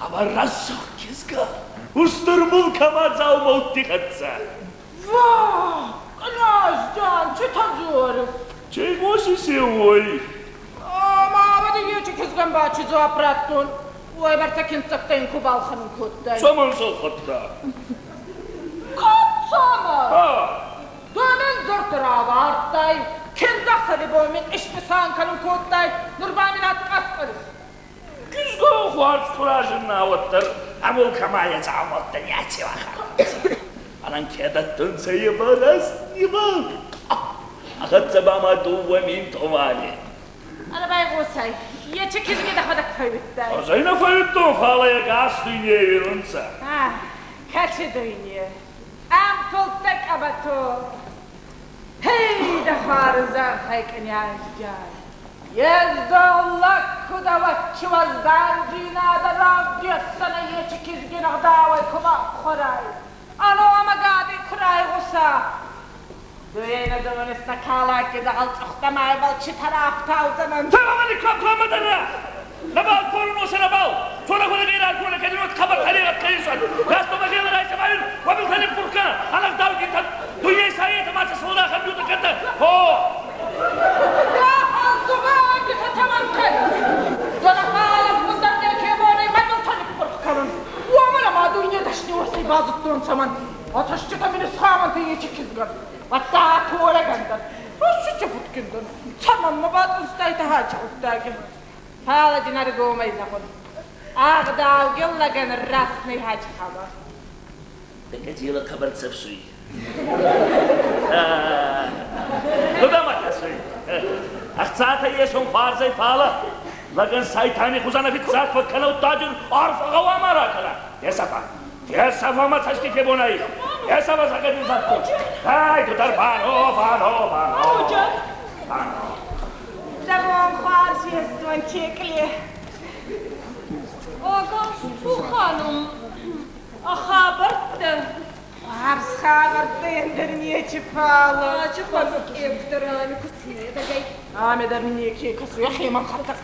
хъӕбӕр рӕсугъд кизгӕ. Устур мулк ӕма дзаумӕутти хӕццӕ. Ва, кънязджан, читӕ дзорис? Чи гъосис уой? Ма ӕвӕдзи ечи кизгӕн ба чи дзуапп раттон? Уой бӕрцӕ киндзӕгтӕ ин ку балхӕнун кодтай. Цӕмӕн сӕлхӕдта? Куд цӕмӕн? Ха! Ду мин дзурд равардтай, киндзӕхсӕви бон мин иснисан кӕнун кодтай, нур ба мин ӕткъӕскъӕрис. Кизгӕ хуарз ку разинна, уӕддӕр ӕ мулк ӕма е дзаумӕуттӕ неци уӕхӕн. Мӕнӕн ке дӕттунцӕ, е ба раст нибал. А хӕццӕ ба ма 2000 тумани. Ӕрӕ байгъосай, ечи кизги дӕхуӕдӕг фӕууидтай? Ӕз ӕй нӕ фӕууидтон, фал ӕй ӕгас дуйней уинунцӕ. Кӕци дуйне? Ӕмпулдтӕ къӕбӕто. Хей, дӕ хуарзӕнхӕй кънязджан! Ездон лӕг куд ӕвӕччи уӕздандзийнадӕ равдесдзӕнӕ ечи кизги ӕгъдауӕй ку бафхуӕрай. Ано ӕма гӕди ку райгъуса. Дуйнӕ зонис нӕ калакки дзӕгъӕл цъухтӕ ма ибӕл читӕ рафтаудзӕнӕнцӕ. Тӕвамани квакламадара! Набал корунуса набал! Тона хуна гейра куна кадинот хабар талигат кайсан. Гасто багела райса байр, вабил талиб пурка. Алак дауги тат дуйей саета маца сола хабюта ката. Хо! Я халзугаги татаман кэн. Донахала фундар неке бони мабил талиб пурканун. Уомӕн ӕма дуйне дӕсни уосӕй базудтонцӕ мӕн. Аташчитӕ мин исхамантӕ ечи кизгӕн. Ватта корӕгӕндӕн. Ащичи фудкиндӕн. Цӕмӕн ма бацъустайтӕ хачи гъуддаги. Фала динаргомӕй зӕгъун. Ӕгъдаугин лӕгӕн раст нӕй хачи хабар. Декадила хабар цепсуй. Ӕхцатӕ есун хуарз ӕй, фалӕ лӕгӕн сайтани хузӕн фиццаг фӕккӕнӕудтаджун арфӕ гъӕуама ракӕна. Фесӕфӕ, фесӕфӕ мӕ цӕсти фебонӕй. Фесӕфӕ сӕгӕдин загътон. Ай, ду дӕр бано, бано, бано. Бано. Дӕ бон хуарз, ездон Текъле. Ӕгас цу, ханум. А хабӕрттӕ? Хуарз хабӕрттӕ ӕндӕр нечи фала. Ачи хуӕрзкъевдӕр ами куцнедӕгӕй. Ами дӕр неке кӕсуй, ӕхемӕ хӕрдӕ.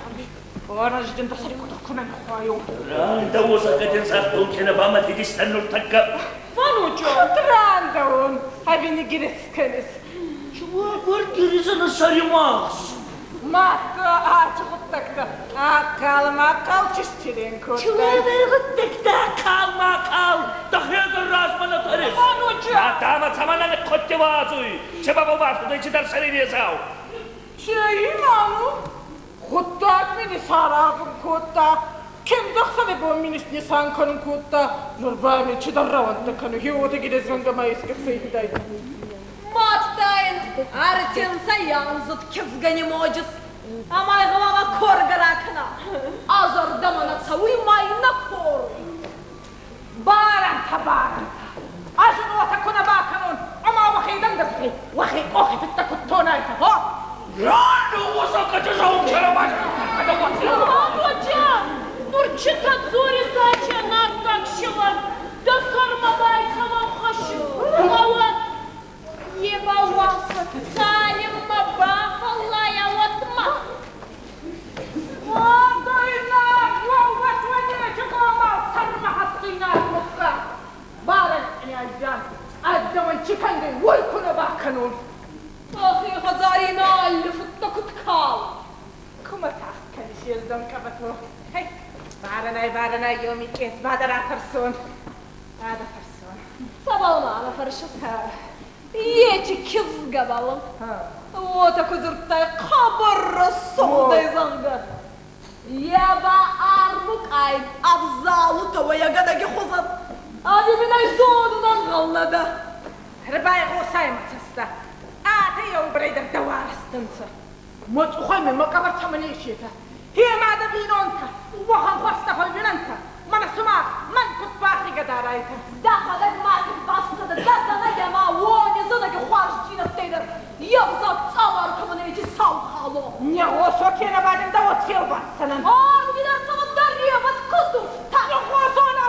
Орӕжджын дӕ сӕри куд кунӕн хуайо. Рандӕуо сӕгӕдин загътон, кенӕ ба мӕ фидистӕн нуртӕккӕ. Вануджо. Куд рандӕун? Ӕви ни гириз кӕнис? Чуагур гиризӕн сӕри магъз? Мадта ачи гъуддӕгтӕ ахъал махъал чисчерен кодтай. Чуагур гъуддӕгтӕ ахъал махъал? Дӕхе дӕр размӕ нӕ тӕрис? Вануджо! Мадта мӕ цӕмӕн ӕнӕхъотти уадзуй? Чи ба бафтудӕй цидӕр сӕри незау? Чей, ману? Гъуддаг мин исаразун кодта. Киндӕхсӕни бон мин иснисан кӕнун кодта. Нур ба мин чидӕр рӕуӕнттӕ кӕнуй. Хеуотӕ гирезгӕнгӕ ма еске фӕййидӕй. Мадтайн ӕртинсӕйанздзуд кизгӕ нимоджис. Ӕма ӕй гъӕуама коргӕ ракӕна. Ӕ зӕрдӕмӕ нӕ цӕуй ма ин нӕ коруй. Барӕнтӕ, барӕнтӕ. Ӕз ин уотӕ ку нӕ бакӕнон, ӕма уӕхе дӕндӕгти, уӕхе къохи фидтӕ куд тонайтӕ, гъо? Рандӕуо сӕгӕдин загътон. Вануджа, нур чита дзорис ачи ӕнаккаг силӕн? Дӕ сӕрмӕ байцӕуӕн хӕссис, гъӕуӕн. Е ба уасӕ, цалинмӕ бафӕллайа, уӕдмӕ. Адӕйнаг уӕууат уӕнечи гъомал сӕрмӕ хӕссуйнаг муггаг. Барӕн кънязӕн, ӕз дӕуӕн чи кӕнгӕй, уой ку нӕ бакӕнон. Ӕхе хӕдзари ин алли фудтӕ куд калуй. Кумӕ тагъд кӕнис, ездон къӕбӕто? Хей, барӕнӕй, барӕнӕй, еу микъес, ба дӕ рафӕрсон. Ба дӕ фӕрсон. Цӕбӕл ма мӕ фӕрсис? Ечи кизгӕбӕл. Уотӕ ку дзурдтай, хъӕбӕр рӕсугъд ӕй, зӕгъгӕ. Е ба армукъай ӕвзалутӕ уӕйӕгӕнӕги хузӕн. Ӕви мин ӕй зонун ӕнгъӕл нӕ дӕ? Ӕрбайгъосай мӕ цӕстӕ. Атӕ еугурӕй дӕр дӕу арӕзтӕнцӕ. Мӕ цъухӕй мӕ къӕбӕр цӕмӕн есетӕ? Хе мадӕ бийнонтӕ, уӕхӕн хуӕрзтӕ фӕууинӕнтӕ. Мӕнӕ сумах мӕн куд бахъигӕ дарайтӕ. Дӕхуӕдӕг ма куд бацудтӕ дӕ зӕнӕг ӕма уони зӕнӕги хуарзджийнӕдтӕй дӕр евзаг цъамар кӕмӕн ечи сау хало. Не гъосо, кенӕ ба дин дӕ уод фелвасдзӕнӕн. Арви дӕр цӕмӕн дӕр ревӕд кудзурдта. Не гъосо нӕ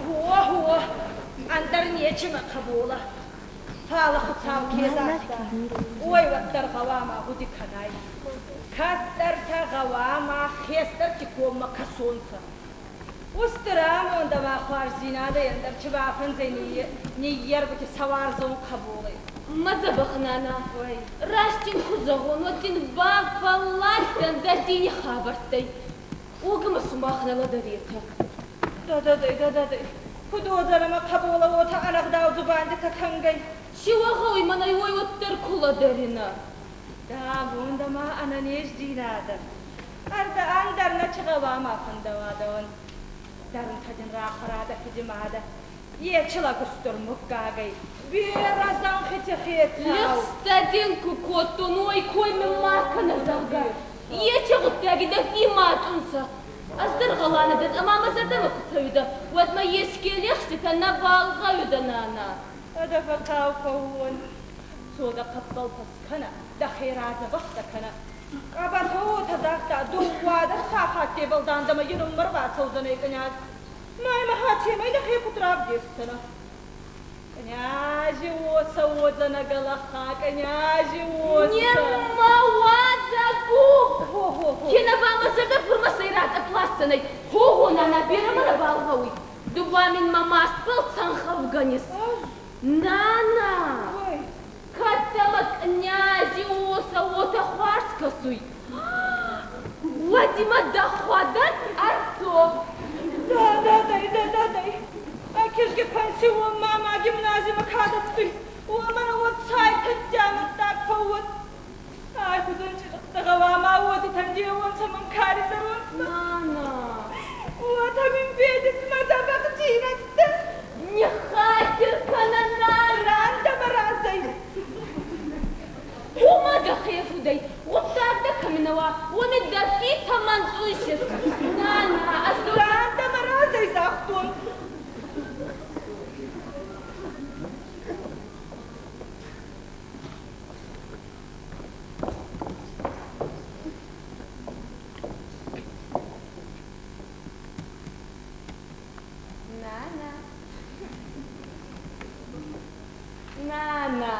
Гъо, гъо, ӕндӕр нечи мӕ хъӕболӕ. Фалӕ Хуцау ке загъта, уой уӕддӕр гъӕуама гъуди кӕнай. Кӕстӕртӕ гъӕуама хестӕрти коммӕ кӕсонцӕ. Устур амонд ӕма хуарздзийнадӕй ӕндӕр чи бафӕнзӕй ниййергути сӕ уарзон хъӕболӕй. Мӕ дзӕбӕх нана, раст дин ку зӕгъон, уӕд дин бафӕлладтӕн дӕ дини хабӕрттӕй. Уогӕ мӕ сумах нӕ лӕдӕретӕ. Дӕдӕдӕй, дӕдӕдӕй, куд уодзӕнӕ мӕ хъӕболӕ уотӕ ӕнӕгъдау дзубандитӕ кӕнгӕй? Ци уӕ гъӕуй мӕнӕй, уой уӕддӕр ку лӕдӕринӕ. Дӕ амонд ӕма ӕнӕнездзийнадӕ. Ӕрдӕ ӕндӕр нӕ чи гъӕуама фӕндӕуа дӕуӕн. Дӕрунтӕ дин рахуӕрӕ дӕ фидимадӕ. Ечи лӕг устур муггагӕй, берӕ зӕнхити хецау. Лигъстӕ дин ку кодтон, уой кой мин ма кӕнӕ, зӕгъгӕ. Ечи гъуддаги дӕхи ма тъунсӕ. Ӕз дӕр гъӕла нӕ дӕн ӕма мӕ зӕрдӕмӕ ку цӕуидӕ, уӕд мӕ еске лигъститӕ нӕбал гъӕуидӕ, нана. Дӕ фӕхъау фӕууон. Цо дӕ хъӕппӕлтӕ скӕнӕ, дӕхе радзӕбӕхтӕ кӕнӕ. Къӕбӕтӕ уотӕ загъта, дууадӕс сахаттебӕл дандӕмӕ ерунмӕ ӕрбацӕудзӕнӕй къняз. Ма имӕ хатемӕй дӕхе куд равдесдзӕнӕ? Кънязи уосӕ уодзӕнӕ, гӕлӕхха, кънязи уосӕ. Не мӕ уадзӕ, гупп! Хо-хо-хо. Кенӕ ба мӕ зӕрдӕ фурмӕстӕй ратъӕпп ласдзӕнӕй. Гъо-гъо, нана, берӕ мӕ нӕбал гъӕуй. Ду ба мин мӕ мастбӕл цӕнхӕвгӕнис. Нана, кӕд дӕмӕ кънязи уосӕ уотӕ хуарз кӕсуй, уӕд имӕ дӕхуӕдӕг ӕрцо. Да-да-дай, да-да-дай. А кизги пансион мама гимназимӕ ка дӕттуй, уомӕн уӕд сайтӕдтӕмӕттаг фӕууӕд. Ай хузӕн чъирихтӕ гъӕуама уотитӕн деуонцӕ мӕн кари зӕрондмӕ. Нана. Уотӕ мин федис мӕ дзӕбӕхдзийнӕдтӕ. Ниххатир кӕнӕ, нана. Рандӕмӕ разӕй. Уомӕ дӕхе фудӕй, гъуддаг дӕ кӕми нӕ уа, уоми дӕ фидтӕ мӕнтъуйсес. Нана, ӕз дӕу... Рандӕмӕ разӕй загътон. Нана. Нана.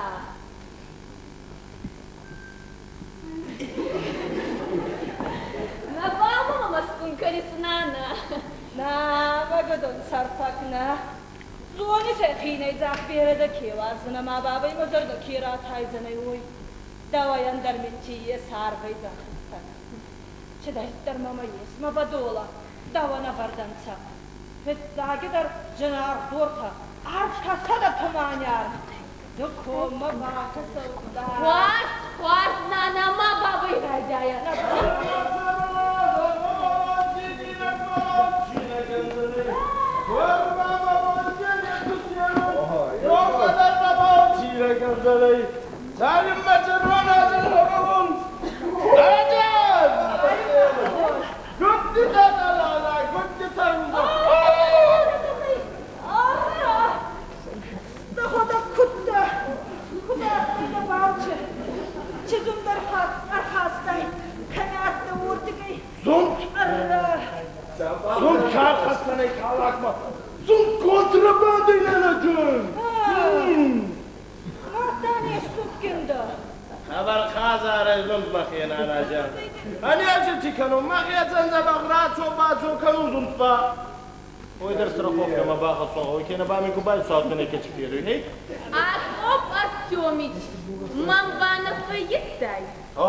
Нӕбал мӕмӕ мӕстгун кӕнис, нана. На, мӕгӕдон сӕрфӕг нӕ. Зонис ӕй, хийнӕйдзаг берӕ дӕ ке уарзун ӕма бабӕй мӕ зӕрдӕ ке ратайдзӕнӕй, уой. Дӕуӕй ӕндӕр мин ци ес арвӕй зӕнхистӕн. Цидӕриддӕр мӕмӕ ес, мӕ бӕдолӕ, дӕуӕн ӕвӕрд ӕнцӕ. Фиццагидӕр зинаргъ дортӕ, ӕртӕсӕдӕ тумани аргъ. Ду коммӕ бакӕсӕудта. Хуарз, хуарз, нана, ма бабӕй райдайӕ. Дӕхуӕдӕг куд дӕ? Куд адтӕй дӕ балчи? Чи зундӕр ӕрхастай, кӕми адтӕ уордигӕй? Зунд! Зунд кӕрхӕссӕнӕй калакмӕ! Зунд контрабандӕй нӕнӕджын! Мардта не сутгиндӕ. Хабар хазарӕй зунд мӕхе нанаджан. Ани чи кӕнун, мӕхецӕн дзӕбӕх рацо-бацо кӕнун зундба. Ой дӕр страховка ма бахӕссон гъӕуй, кенӕ ба мин ку байсуат неке чи федуй, хей? Акоп Артемич, мӕн ба нӕ фӕййидтай? О,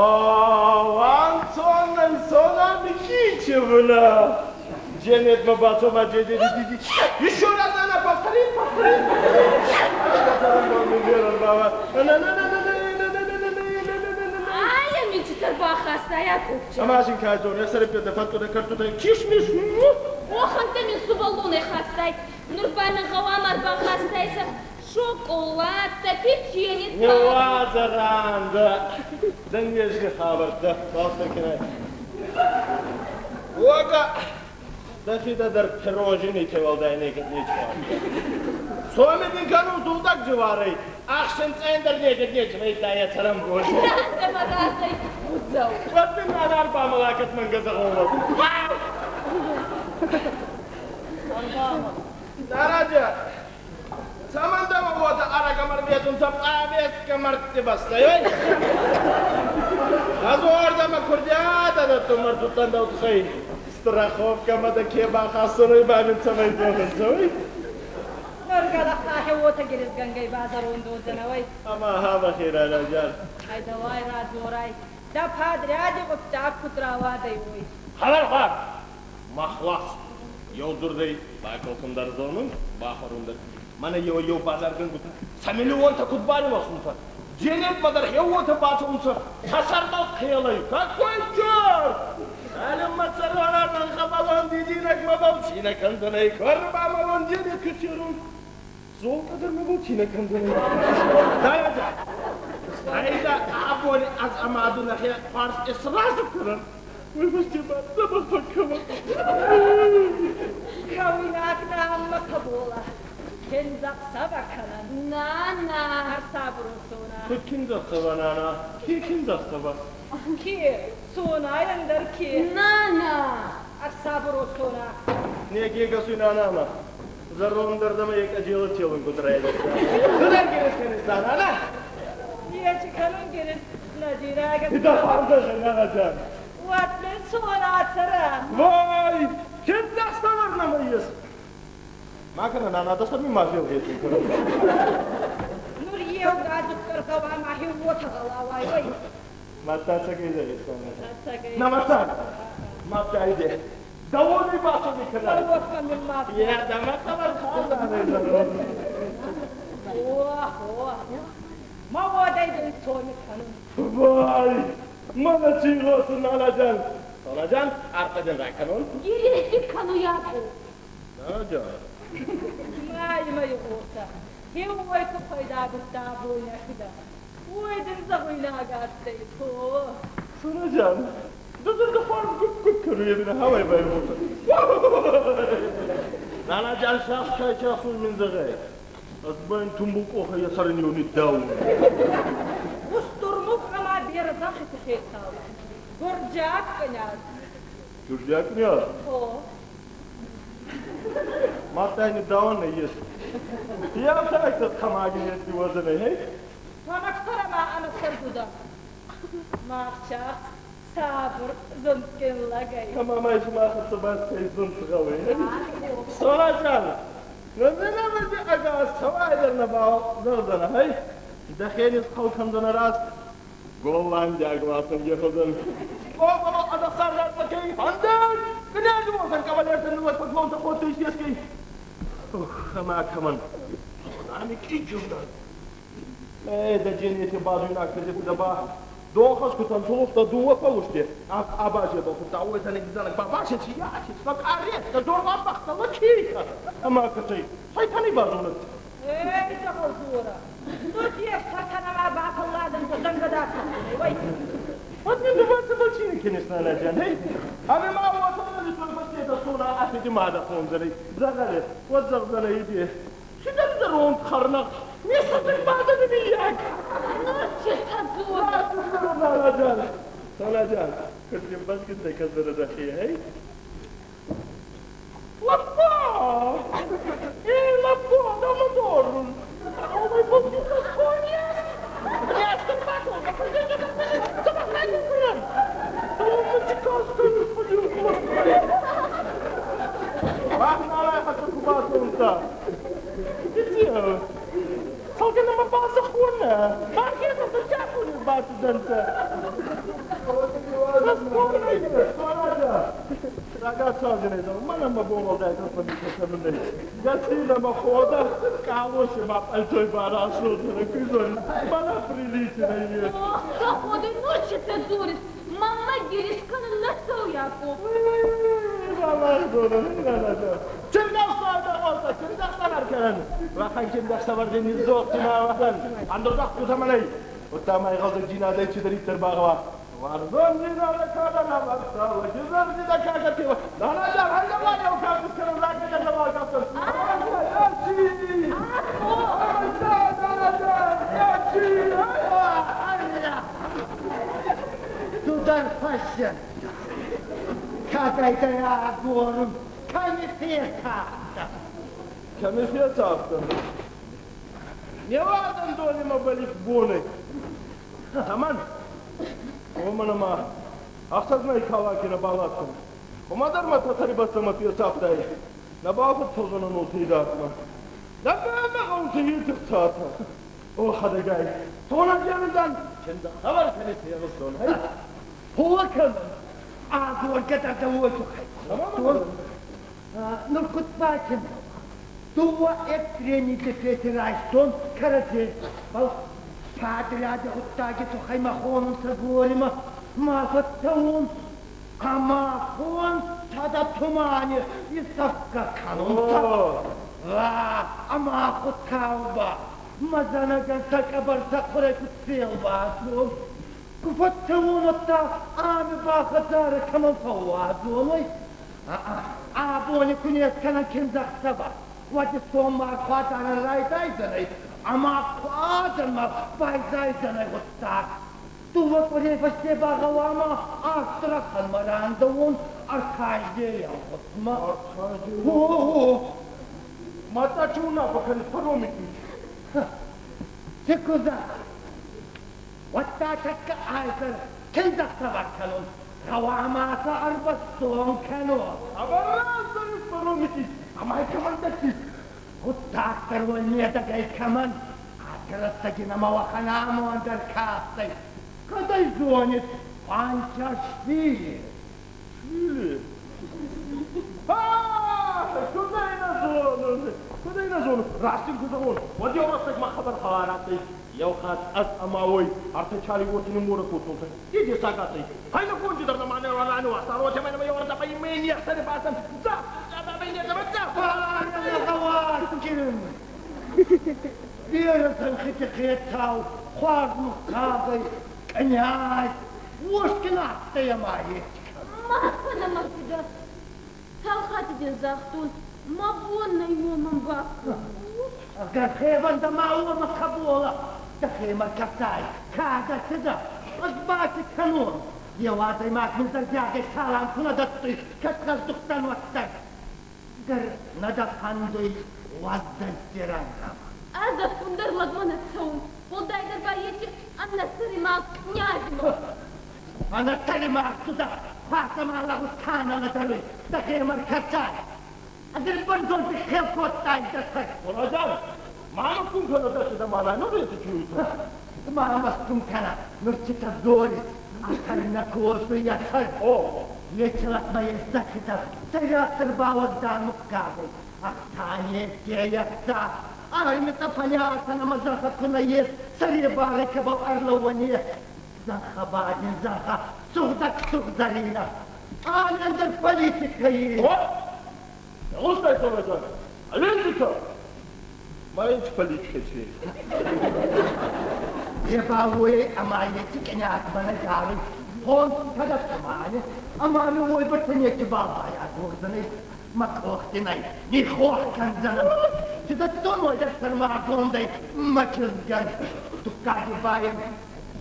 Антона Сона Микитьевна! Дженет ма бацо ма джеди. Еще раз она повтори, повтори, повтори. Ая мин читар бахастай, Акопча. Амашин кайзон, я сарепета фатуда картуда кишмиш. Уохӕнттӕ мин сувӕллонӕй хастай. Нур ба мин гъӕуама ӕрбахастайсӕ шоколадтӕ, печеньетӕ. Не уазаранда. Да нежни хабарта. Балстар Ога! Дахида дар пирожни тевалдай некет нечва. Соми дин кану зулдак жыварай. Ахшын цендер некет нечва итая царам гол. Рандӕмӕ разӕй удзӕу. Ватмин анар бамалакат мангазагова. Нараджа. Самандама вода арагамар метун сап авеска марти бастай. Азордама курдиата да тумар тутан даутхай. Страховка ма да ке бахасуруй бамин цамай зохын Норгалахтахе уотӕ гиризгӕнгӕй базаронд уодзӕнӕ, Ама хаба хира жан. Ай давай радзорай. Да подряди гъуддаг куд рауадӕй, уой. Хабар хар. Махлас. Еу дурдей баколкундар зонун, бахорундар. Мана еу еу базаргӕнгута. Са миллионта куд баривахсунта. Дженет мадар хеуота бацунца. Сасарбал хелай. Какой черт! Алим мацарвана хабалон дидинак мабал чина канданай корба малон дженет кучерун. Зол кадар мабал чина канданай. Да, Айда абони аз амаду нахе фарс эсразу куран. Ой, бастиба, забах факкама. Кауинаг наамма кабола. Кензак сабаканан. Нана. Арсабурун сона. Кин захсаба, нана? Ки кин захсаба? Ки сона яндар ки. Нана. Арсабурун сона. Не гега суй нана. Зарон дардама ек ажила челун кутрай. Кудар герес кенес нана? Ечи канун герес надирага. Да фарда нана жан. Ватмен сона цара. Вай! Кин захсабар намайес. Ма кӕнӕ, нана, дӕ сӕр мин ма фелгъесун кӕнӕ. Нур еугадзугдӕр гъӕуама хе уотӕ гъӕлауай, ой. Мадта ӕцӕгӕй зӕгъис, нана? Ӕцӕгӕй. На, мадта, мадта иде. Дӕуони бацони кӕнай. Дӕуотмӕ мин ма. Е, дӕмӕ хъӕбӕр хӕларӕй зӕгъун. О, о, ма уодӕй дин соми кӕнун. Вай, мӕнӕ ци гъосун, нанаджан. Нанаджан, арфӕ дин ракӕнун. Гирихи кӕнуй Акъо. Нанаджан. Ма имӕ игъосӕ. Хеуой ку пайдагудта абойнӕхидӕ. Уой дин зӕгъуйнаг адтӕй, то. Нанаджан, ду зӕрдӕ хуарз гуп-гуп кӕнуй, ӕви нӕ хауай байгъосӕ. Нанаджан сах кай часун мин зӕгъай. Ӕз ба ин тумбул къохӕй йӕ сӕр ин ниддаун. Устурмук ӕма бердзахити хецау. Гурджиаг къняз. Гурджиаг къняз? О. Мадта ин даун нӕййес. Йа тамаги неци уодзӕнӕй, хей? Тамаксара ма ӕнӕсӕргудӕ. Махчах сабур зундгин лӕгӕй. Кӕмӕ ма сумах хӕццӕ бацӕй зунд гъӕуй, хей? Сораджан, нӕ ӕгас цӕуайдӕр нӕбал зӕгъдзӕнӕ, хей? Дӕхе нисхъӕл кӕндзӕнӕ раст Голландиаг ласӕнги хузӕн. О, адахсар бакей, анден! Князь уосан кавалертӕн ныллӕг поклонтӕ кодтой исескӕй. Ох, ӕмӕ кӕмӕн? Ами кичундан. Э, дӕ дженети базуйнаг фӕзепдӕ ба донхӕсгутӕн тулуфта дууӕ фӕлусте. Абазебал кудта уойзӕнӕг зӕнӕг бабашечи, ячи, лакаретта, дорваппахта, лакиха. Ӕма кӕцӕй, сайтани базонӕд. Эй, дзӕгъӕлдзура! Нур де сатанама бафӕлладӕнцӕ дзӕнгӕда ой. Вот не дуваться бочини кенес нанаджан, хей? Ами ма уотӕ фӕстетӕ сона афеди мада хонзӕнӕй. Зӕгъӕре, уӕд зӕгъдзӕнӕй иде. Чидӕр зӕронд хӕрнӕгъ, не сӕтӕг бадӕни миййаг. Ну, че дзура? Нанаджан, нанаджан, куд баскет кӕдзӕнӕ дӕхе, хей? Лаппа! Э, лаппа, дамадорун. Ой, баскет хоньяс. Ястын бакол, Ох, ходи, ну чи ти дурість? Мама гірішка не цояку. Дудар фӕсӕн. Кӕдӕй дӕ агорун, кӕми фесафтӕ? Кӕми фесафтӕн? Не уадзӕн дони мӕбӕл бонӕй. Аман, уомӕн ӕма ӕхсӕз мӕй калаки нӕбал адтӕн. Уомӕ дӕр мӕ тӕтӕри бӕстӕмӕ фесафтӕй. Нӕбал фӕццӕудзӕнӕн уоти идардмӕ. Нӕ мӕ гъӕунти итихцатӕ. О, хӕдӕгай, тонӕ джандан, чендӕхсӕвӕр кӕнис егъустон, хей? Хо кӕнун. Агоргӕ дӕр дӕ уой туххӕй. Нур куд бакӕнӕ? Дууӕ экстрени дефети райстон кӕрӕдзе, фал падряди гъуддаги туххӕй мӕ хонунцӕ горимӕ, ма фӕццӕун. Ӕма фондз тумани исӕфгӕ кӕнунцӕ. Ва, ӕма Хуцау ба мӕ зӕнӕгӕн сӕ къӕбӕр сӕ хъурӕй куд фелвасун. Ку фӕццӕуон, уӕдта ами ба хӕдзарӕ кӕмӕн фӕууадзон, ой? Абони ку не скӕнӕн киндзӕхсӕвӕ, уӕд исон ма куадзӕнӕн райдайдзӕнӕй, ӕма куадзӕнмӕ байзайдзӕнӕй гъуддаг. Дууӕ къуӕрей фӕсте ба гъӕуама Астраханмӕ рандӕуон Аркадийӕй ӕлгъутмӕ. О, Мадта чи унаффӕ кӕнис паромити? Ци ку зӕгъай? Уӕдта тӕккӕ айзӕр киндзӕхсӕвӕ кӕнун, гъӕуама сӕ ӕрбӕстон кӕнон. Абарасарис паромити, ӕма кӕмӕн дӕттис? Гъуддаг дӕр уой медӕгӕй кӕмӕн, аци рӕстӕги нӕмӕ уӕхӕн амонд ӕркастӕй. Кӕд ӕй зонис, Панчашвили? Швили? Куд ӕй нӕ зонун, куд ӕй нӕ зонун. Раст ин ку зӕгъон, уӕд еу рӕстӕг мӕ хабар хабар адтӕй. Еу хатт ӕз ӕма уой ӕртӕ чали уоти нимморӕ кодтонцӕ. Е дессаг адтӕй. Фӕйнӕгонди дӕр нӕма ниуазта, уотемӕй нӕмӕ еуӕрдӕмӕ имӕ не хсӕни бацан. Дза, дза, не дза, Гъӕуаггин! Берӕ зӕнхити хецау, хуарз муггагӕй, къняз, уосгин адтӕй ӕма ести. Ма кӕнӕ, мӕ фидӕ. Цал хатти дин загътон, мӕ бон нӕй уомӕн бакӕнун. Дӕхевӕндӕ ма уомӕ хъӕболӕ, дӕхемӕ кӕсай, ка дӕ цидӕ, ӕз ба ци кӕнон? Еу адӕймаг мин зӕрдиагӕй салам ку нӕ дӕттуй, кӕд гъӕздугтӕн, уӕддӕр. Дӕр нӕ дӕ фӕндуй уӕздӕнтти рӕнгъӕмӕ. Ӕз ӕппундӕр лӕгмӕ нӕ цӕун, уӕлдайдӕр ба еци ӕнӕсӕри магъз кънязмӕ. Ӕнӕсӕри магъз цудӕ хуасӕмӕ лӕгъуз ка нӕ лӕдӕруй, дӕхемӕ ркӕсай. Ӕз бӕрзонд хел кодтай дӕ сӕр. Мураджан, ма мӕ кӕнӕ дӕ цидӕ мала, нур еци чуйта. Ма мӕстун кӕнӕ, нур цитӕ дзорис, асӕр нӕ косуй асӕр. Еци лӕгмӕ ес дӕхетӕ, сӕйрагдӕр бауӕгдан муггагӕй. Ӕхца не ӕхца, армитӕ понятно ӕма зӕнхӕ ку нӕййес, сӕребарӕ кӕбӕл ӕрлӕууӕн ес. Зӕнхӕ ба дин зӕнхӕ, сугъдӕг сугъзӕрийнӕ. Ӕндӕр политикӕ ес. Гъустай, Мураджан, политика! Маленький политика чи. Е ба уой ӕма еци кънязмӕ нӕ даруй. Фонд кӕдӕттӕмӕ, ӕма ми уой бӕрцӕ нецибал байагордзӕнӕй. Мӕ къохти нӕй, ниххох кӕндзӕнӕн. Ци дӕттон уой дӕр сӕрмагондӕй мӕ кизгӕн. Дуккаги байӕн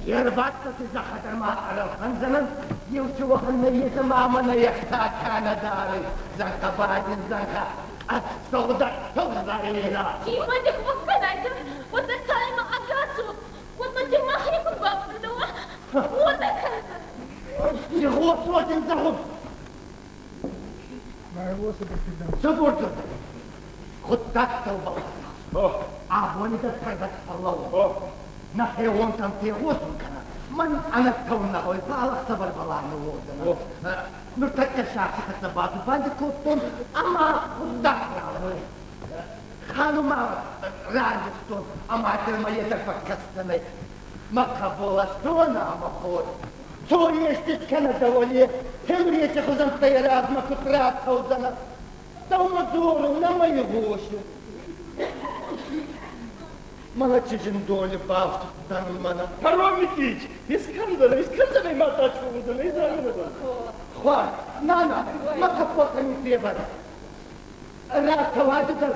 е рбадтӕти зӕххӕ ма ӕрӕлхӕндзӕнӕн. Еу ци уӕхӕн нӕййес ӕма мӕ нӕ ӕхца ка нӕ даруй. Зӕнхӕ ба дин зӕнхӕ, сугъдӕг сугъзӕрийнӕ. Кимӕ фӕккӕнайтӕ, уӕдта цалинмӕ ӕгас уо, уӕдмӕ ти мӕхе куд бафӕндӕуа, уотӕ кӕндзӕн. Игъосуо дин зӕгъун. Цубурдзурд. Гъуддаг дӕубӕл. Абони дӕр фӕрдӕг фӕллӕуу. Нӕхеуонтӕн фегъосун кӕнӕ. Мӕн ӕнӕцӕун нӕ гъӕуй, фал ӕхсӕвӕр балани уодзӕнӕн. Нуртӕккӕ сахи хӕццӕ бадзубанди кодтон ӕма гъуддаг рауй. Ханума рарвистон ӕма дӕмӕ е дӕр фӕккӕсдзӕнӕй. Мӕ хъӕболӕ цо ӕма хор. Цо ести кӕнӕ дӕуӕн Хенриети хузӕнттӕй размӕ куд рацӕудзӕнӕ. Дӕумӕ дзорун, нӕма игъосун. Мӕнӕ чи зиндони бафтудтӕн мӕнӕ. Паром Никитич, искӕндзӕнӕ, искӕндзӕнӕ ма тачку уодзӕнӕ, изӕрмӕ. Хуар, нана, мӕ капотӕ февӕрӕ. Рацӕуӕд дӕр,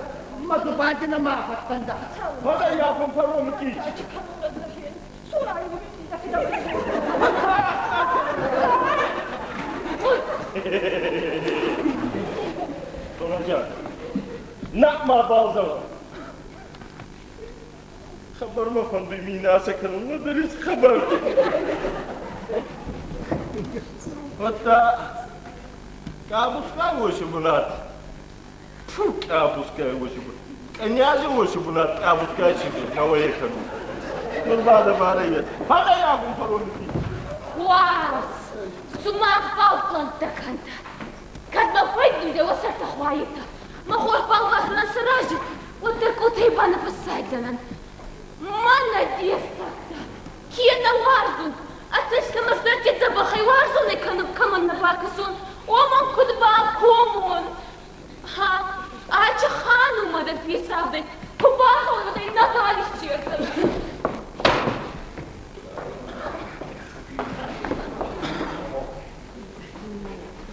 мӕ дзубанди нӕма фӕцӕндӕ. Фӕлӕ яфон Паром Никитич. Мураджан, на ма балзӕгъӕ. Хабар ма фӕндуй мийнасӕ кӕнун, нӕдӕр ес хабар. Уӕдта къабускай уоси бунат. Фу, къабускай уоси бунат. Кънязи уоси бунат къабускай чи нӕуӕй кӕнун. Нур ба дӕ барӕ ес. Фӕлӕ ягун паролики. Хуарз! Сумах бал пълӕнттӕ кӕнтӕ. Кӕд мӕ фӕндуй уӕ сӕртӕ хуайетӕ, мӕ хор балвасунӕн сӕ рази, уӕддӕр къотӕй ба нӕ фӕссайдзӕнӕн. Мӕнӕ дессӕгтӕ! Ке нӕ уарзун, ӕ цӕстӕмӕ зӕрди дзӕбӕхӕй уарзонӕй кӕмӕн нӕ бакӕсун, уомӕн куд бакомон? Ха, ачи ханумӕ дӕр фесавдӕй, ку бахауй, нӕбал иссердзӕнӕн.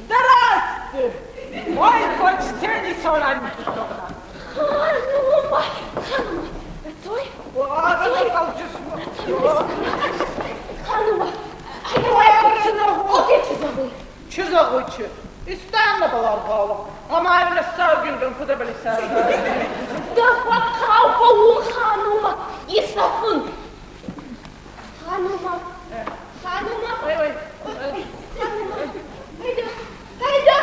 Здрасте! Ой, почти не. Ханума, ханума, Цой, ханума, Чи зӕгъуй, Истанна баларгъала. Ӕма ӕнӕ саугингӕн куд ӕбӕлисӕй. Дӕ фӕхъхъау фӕуун, ханума, исӕфун. Ханума, ханума, Ой, ой. ханума, хайда, хайда,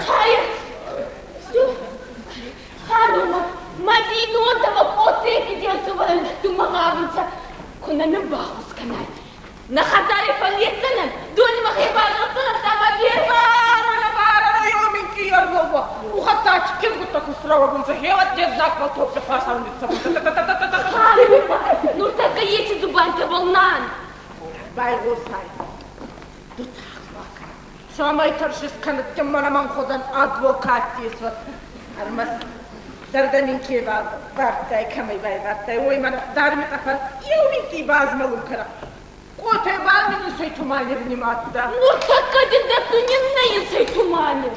хай, все, ханума. Кизгуттӕ ку срӕуӕг унцӕ, хеуӕт де знагбӕл топпи хуасау ниццӕвунцӕ. Нуртӕккӕ еци дзубандитӕбӕл нан. Байгъосай. Ду тагъд бакӕнӕ. Цӕмӕй тӕрсис кӕнӕд мӕнӕ мӕн хузӕн адвокат исуӕд. Ӕрмӕст зӕрдӕ мин ке вардтай, кӕмӕй байвардтай, уой мӕнӕ дарми къӕфӕн еу минкъий базмӕлун кӕнӕ. Къотебал мин инсӕй тумани нимадта. Нуртӕккӕ дин дӕттун нӕ инсӕй тумани.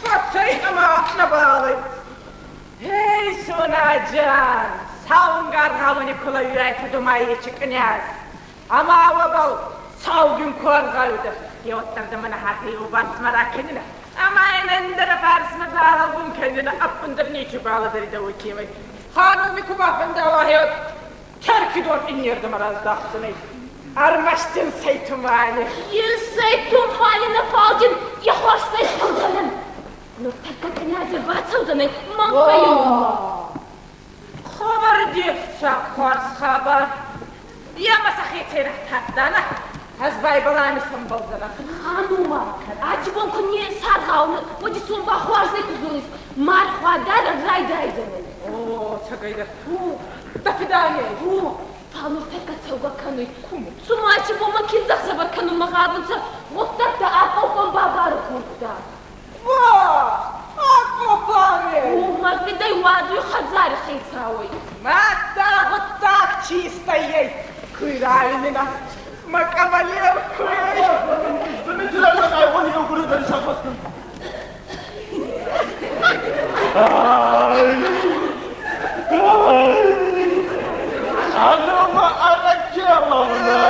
Фӕцӕй ӕма нӕбал ӕй. Эй, Сонаджан, саунгар гъавани кулавирайта думайечи князь. Ама уобӕл саугин ку ӕргъӕвидӕ. Еуӕддӕр мӕнӕ хатӕй басмӕ ракӕнинӕ. Ӕма ин ӕндӕр фарсмӕ балӕуун кӕнинӕ, ӕппундӕр нечи балӕдӕридӕ уой кемӕй. Хануми ку бафӕндӕуа хеуӕд Терки дон иннердӕмӕ раздахдзӕнӕй. Ӕрмӕст ин сӕй тумани. Инсӕй тумани нӕ фал дин ихуӕрстӕй цӕудзӕнӕн. Нуртӕккӕ князи бацӕудзӕнӕй мӕн фӕййунмӕ. Хабар дессаг хуарз хабар. Е ма сӕхецӕй ратардтанӕ. Ӕз байбалами сӕмбӕлдзӕнӕн. Ханума, ачи бон ку не саргъаун, уӕд исон ба хуарзӕй ку дзорис, мархуа дӕр райдайдзӕнӕй. О, цӕгӕйдӕр. До свидания. О, фал нуртӕккӕ цӕугӕ кӕнуй. Цума ачи бон мӕ киндзӕхсӕвӕр кӕнунмӕ гъавунцӕ, гъуддӕгтӕ акъоппӕн бабарӕ кодта. Во! Акъоппӕн! О, мӕ фидӕй уадзуй хӕдзари хецауӕй. Мадта гъуддаг чистӕй ӕй. Куй райнина, мӕ кавалер куй. Ханума Аракеловна!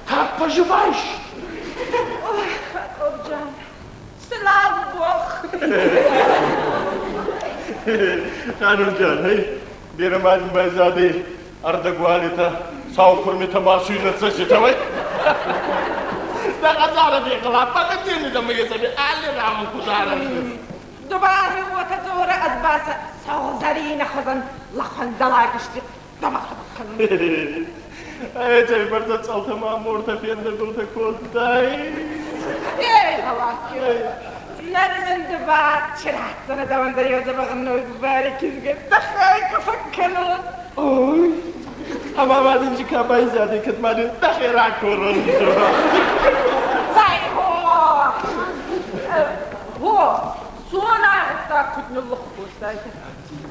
Как поживаешь? Ой, Акопджан, слава Богу! Ханумджан, эй, берӕ ма дин байзадӕй ӕрдӕгуалитӕ, сау курмитӕ ма суйнӕ цӕститӕ, вай. Дӕ хӕдзарӕ фехъала, пакатени дӕмӕ есӕни алли рауӕн ку дарӕнтӕ. Ду ба уотӕ дзорӕ, ӕз ба сӕ согъзӕрийнӕ хузӕн лӕхъуӕн дӕлагисти дӕбӕх-дӕбӕх кӕнун. Эй, цӕйбӕрцӕ цъӕлтӕ ма мортӕ фендӕгултӕ кодтай. Эй, гъӕуаки, нӕрмӕн ду ба чирӕддзӕнӕ дӕуӕн дӕр еу дзӕбӕх ногбари кизгӕ дӕхе ку фӕккӕнон. Ой, ӕма ма дин ка байзадӕй, кӕд ма дин дӕхе ракорон. Цай, хо! Хо, сона гъуддаг куд ниллух кодтайтӕ?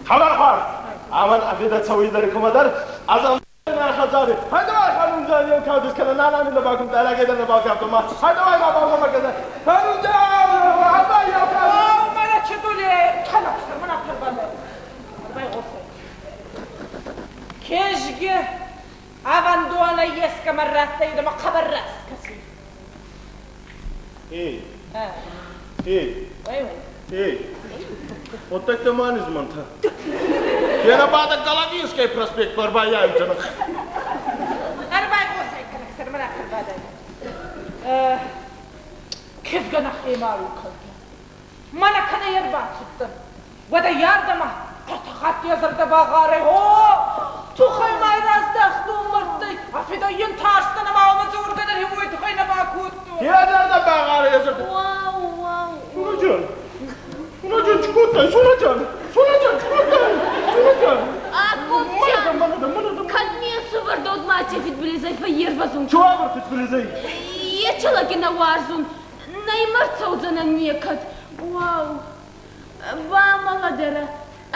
Хабар хуарз! Аман афеда цӕуидӕр кумӕдӕр, азам хӕдзари. Хайдавай ханумджан еу каудис кӕнӕ нана мин нӕбал кумта, ӕрӕгӕй нӕбал кафта ма. Хайдавай ма бал ма кӕнӕ. Ханумджан, хайдавай еу каудис. Мана чедуле калаксар, мана фербале. Байгъосай. Кежге ӕвӕндонӕй ескӕмӕ раттӕй ма хъӕбӕр раст кӕсуй. Эй, эй, Ой, ой. эй. Вот так ты манизманта. Кена бада Головинский проспект барбаяютена. Ӕрбайгъосай калаксар, мана фербале. Кизгӕ нӕхемӕ рукӕнтӕ. Мана кӕнӕ ӕрбацудтӕн. Уӕдӕ ярдӕмӕ хатти зӕрдӕ багъарӕй. О, тухӕй ма раздӕхтон мӕрдтӕй. А фидӕ ин тарстӕн ӕма уомӕ дзоргӕ дӕр уой тухӕй нӕ бакодтон. Кена багъара езердӕ. Вау, вау. Сунаджан. Сунаджан чкотай, Сунаджан. Сунаджан чкотай. Сунаджан. Акопджан, Мана, мана, мана. кӕд ме нсувӕр додмачи фидбилизӕй фӕййервӕзун. Чуавӕр фидбилизӕй? Ечи лӕги нӕ уарзун, нӕ имӕ рцӕудзӕнӕн некӕд. Уау, бамӕлӕдӕрӕ,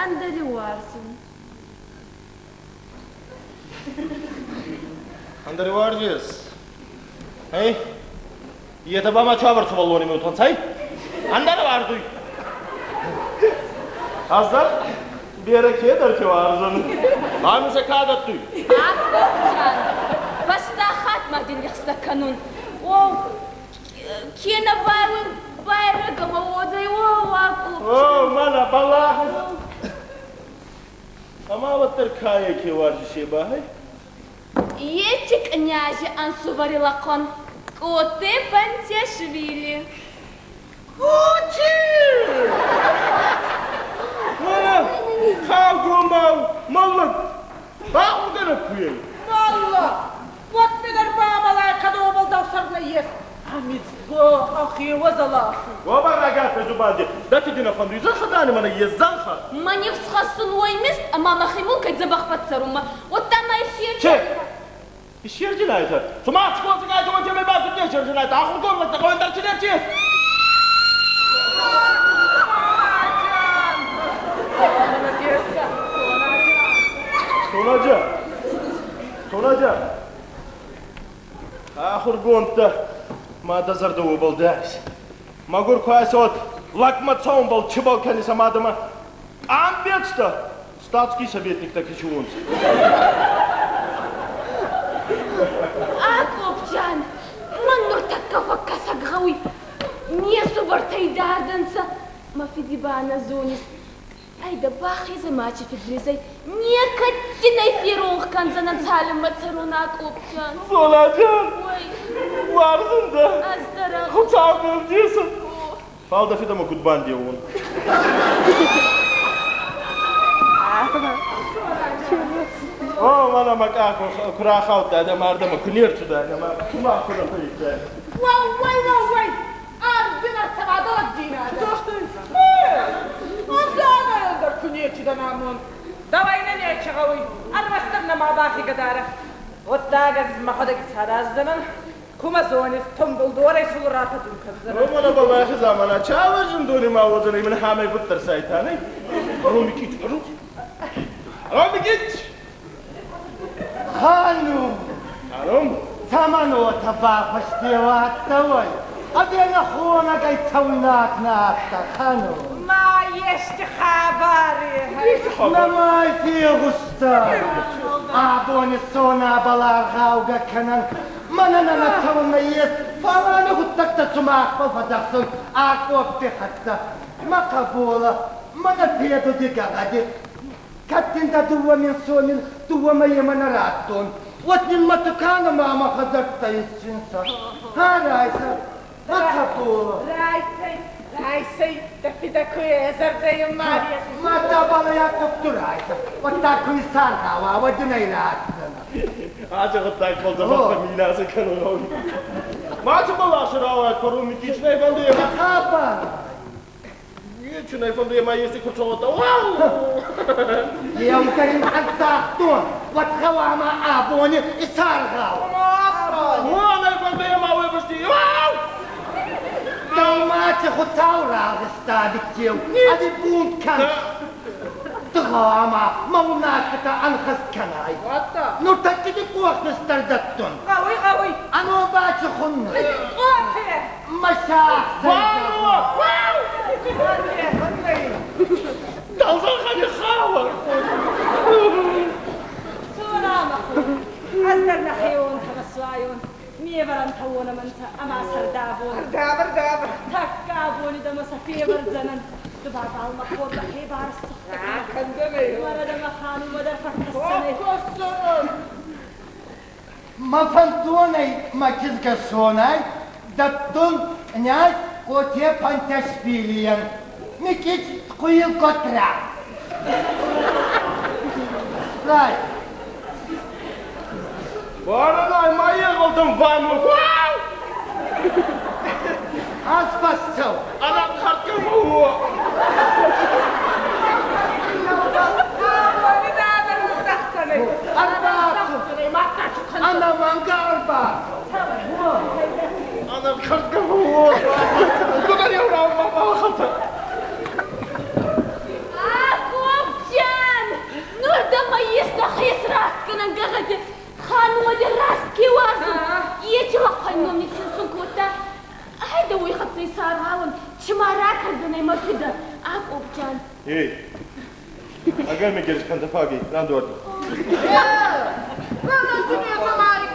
ӕндӕри уарзун. Ӕндӕри уарзис? Эй, етӕ ба ма чуавӕр сувӕллони меутонцӕ, ай? Ӕндӕр уарзуй. Ӕз дӕр берӕ кедӕрти уарзун. Ами сӕ ка дӕттуй? Акопджан, фӕстаг хатт ма дин лигъстӕ кӕнун. О, кенӕ байрун байрӕгӕмӕ уодзӕй, о, Акопджан. О, мӕнӕ бӕлах! Ӕма уӕддӕр кайӕ ке уарзис е ба, ай? Ечи князи ӕнсувӕри лӕхъуӕн Къоте Пантиашвили. Кучи! Мӕхе уазаласу. Уобӕл рагӕппӕ дзубанди. Дӕ фиди нӕ фӕндуй зӕнхӕ дани мӕнӕ е зӕнхӕ. Мӕ нифс хӕссун уой мист ӕма мӕхе мулкӕй дзӕбӕх фӕццӕрунмӕ, уӕдта ма Че? Исердзинайтӕ. Цума ӕхсгоцигайтӕ уотемӕй бацуд не исердзинайтӕ. Ахургонд лӕгтӕ гъӕуӕндӕр чи нерчи? Сонаджан. Сонаджан. Ахургондтӕ ма дӕ зӕрдӕ уобӕл дарис. Мӕгур ку айсот, лӕгмӕ цӕунбӕл чибал кӕнис ӕма дӕмӕ къамбецтӕ статский советниктӕ кичуонцӕ. Акопджан, мӕн нуртӕккӕ фӕккӕсӕг гъӕуй. Не сувӕртӕ идард ӕнцӕ, мӕ фиди ба нӕ зонис. Ай дӕ бахезӕ мачи фидбилизӕй некӕд дин ӕй феронх кӕндзӕнӕн, цалинмӕ цӕрон, Акопджан. Золаджан, Ой, уарзун дӕ. Ӕз дӕр. Хуцау ме вдесӕн. Фал дӕ фидӕмӕ куд бандеуон? О, мӕнӕ мӕ къах ку рахаудтай, дӕ мардӕмӕ ку не рцудайнӕ, ма сумах ку нӕ фӕййидтай. Уӕууӕй, уӕууӕй, арбинӕрцӕвадӕлӕгдзийнадӕ. Ӕндӕр ку нечи дӕн амонд. Давай нӕ нечи гъӕуй, ӕрмӕстдӕр нӕ ма бахъигӕдарӕ. Гъуддаг ӕз мӕхуӕдӕг исараздзӕнӕн, кумӕ зонис, тумбул дорӕй сул ратӕдзун кӕндзӕнӕн. Романа баллахи замана чавӕр зундони ма уодзӕнӕй мин хамӕй фуддӕр сайтанӕй. Ромикич, Ромикич! Ханум! Ханум? Цӕмӕн уотӕ бафӕстеуат уой? Ӕви ӕнӕхонӕгӕй цӕуйнаг нӕ адтӕ, Ханум? Ма ести хабари? Нӕмай фегъуста. Абони Сонабӕл аргъаугӕ кӕнӕн. Мӕнӕн ӕнӕ цӕун нӕййес, фал ами гъуддӕгтӕ сумахбӕл фӕдзӕхсун ӕ къоппи хӕццӕ. Мӕ хъӕболӕ, мӕнӕ федуди гӕгъӕди. Кӕд дин дӕ 2000 сомин дууӕ мӕйемӕ нӕ радтон, уӕд нин мӕ туканӕ ма мӕ хӕдзӕрттӕ исчинцӕ. Ха, райсӕ, мӕ хъӕболӕ. Райсай, райсай, дӕ фидӕ ку е зӕрдӕй Мария. Ма дӕбӕл Якуб райсӕ, уӕдта ку исаргъауа, уӕд ин ӕй ратдзӕнӕ. Аци гъуддаг фӕлдзӕбӕх мийнасӕ кӕнун гъӕуй. Ма ци баласи рауайӕд пару Микич нӕй фӕндуй ма. Хабар. Ечи нӕй фӕндуй ма ести ку цӕуӕдта. Вау! Еугӕр ин ӕрцагътон, уӕд гъӕуама абони исаргъау. Уа, нӕй фӕндуй ма уой бӕсти. Вау! Дӕумӕ ци Хуцау ралгъиста, биццеу, ӕви бунт кӕнис? Ду гъӕуама мӕ унаффитӕ ӕнхӕст кӕнай. Нуртӕкки ди къохнистӕр дӕттун. Гъӕуй, гъӕуй. Ано ба ци хуннуй? Къофе! Мӕ сӕхсӕй. Вау! Дӕлзӕнхӕни хауӕ! Сонамаху, ӕз дӕр нӕхеуонтӕмӕ суайон, ме вӕрӕнтӕ уонӕмӕнцӕ ӕма сӕрдавон. Ардавр, давр. Тӕккӕ абони дӕмӕ сӕ февӕрдзӕнӕн. Ду ба бал мӕ хор дӕхе барсухтӕ. Кӕндӕнӕй. Уӕрӕдӕмӕ ханумӕ дӕр фӕккӕсдзӕнӕй. Мӕ фӕндонӕй мӕ кизгӕ Сонай дӕттун князь Коте Пантяшвилийӕн. Микич тхъуил котря. Рай. Баранай ма егъалтӕм вану. Вау! Ӕз фӕссӕу. Ана хӕрдгӕ фӕууо. Абони дӕдӕр нуздӕхдзӕнӕй. Ӕрбацу. Ӕнӕмӕнгӕ ӕрбацу. Ана хӕрдгӕ фӕууо. Куда не урау ма бахата. Акопджан, нур дӕмӕ ес нӕхес раст кӕнӕн гӕгъӕди. Хануади раст ке уарзун. Ечи лӕхъуӕн ном ниффинсун кодта. Гьӕйдӕ уой хӕццӕ исаргъауӕн, чи ма ракӕндзӕнӕй мӕ фидӕ, Акопджан. Эй, агар ме герж кантафаги, рандуарди.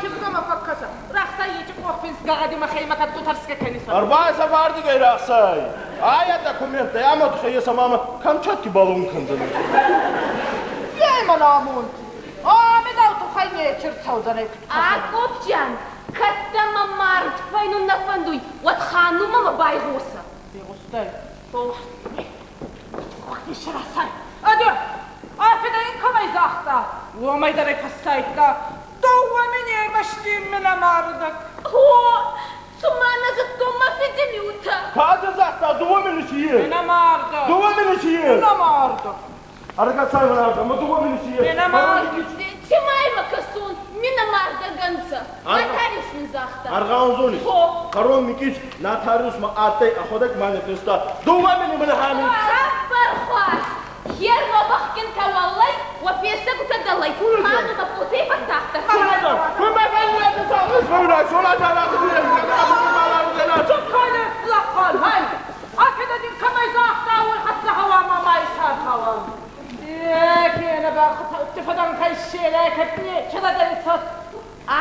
Кизгӕмӕ фӕккӕсӕ. Рахсай ечи къохфинст гӕгъӕди мӕхемӕ кӕд ду тӕрсгӕ кӕнис. Арбай савардигай рахсай. Ая документы, ама тхе мама Камчатки баллон кӕндзӕнӕ. Ей, мӕн амонд. Ами дӕу туххӕй нечи рцӕудзӕнӕй. Акопджан, кӕд дӕмӕ мард фӕйнун нӕ фӕндуй, уӕд ханумӕ ма байгъосӕ. Фегъустай? Исрасай. Адӕ, а фидӕ ин кӕмӕй загъта, уомӕй дӕр ӕй фӕссайдта. Дууӕ миней мӕсти мин ӕмардӕг. О, Цума нӕ зудтон мӕ фиди миутӕ. Ка дӕ загъта, дууӕ мини си ес? Нӕ мардӕ. Дууӕ мини си ес? Нӕ мардӕ. Аргацай мардӕ, ма дууӕ мини си ес? Нӕ мардӕ. Чимай ма кӕсун, мина мардӕгӕнцӕ. Нотариус мин загъта. Аргъаун зонис? Хо. Карон Микич нотариус ма адтӕй, ӕхуӕдӕг ма ниффинста. Дууӕ мини мин хами. Хъӕбӕр хуарз. Хермо бӕхгинтӕ уӕллӕй, уӕ фестӕгутӕ дӕллӕй. Ханумӕ къотей фӕттагъдӕр.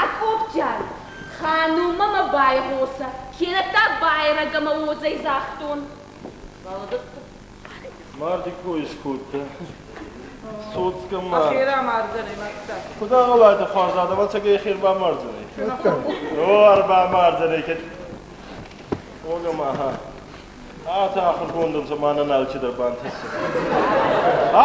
Акъопджан, ханумӕ мӕ байгъосӕ, кенӕдта байрагӕмӕ уодзӕй загътон. Марди кой искодта. Соцка мар. Ахира мардзӕнӕй мадта. Куда гъӕлайти хуарз адӕм, ӕцӕгӕй хер бамардзӕнӕй. О, ӕрбамардзӕнӕй кӕд. Ога ма, ха. Атӕ ахургондӕнцӕ мӕнӕн алчидӕр бантӕсӕ.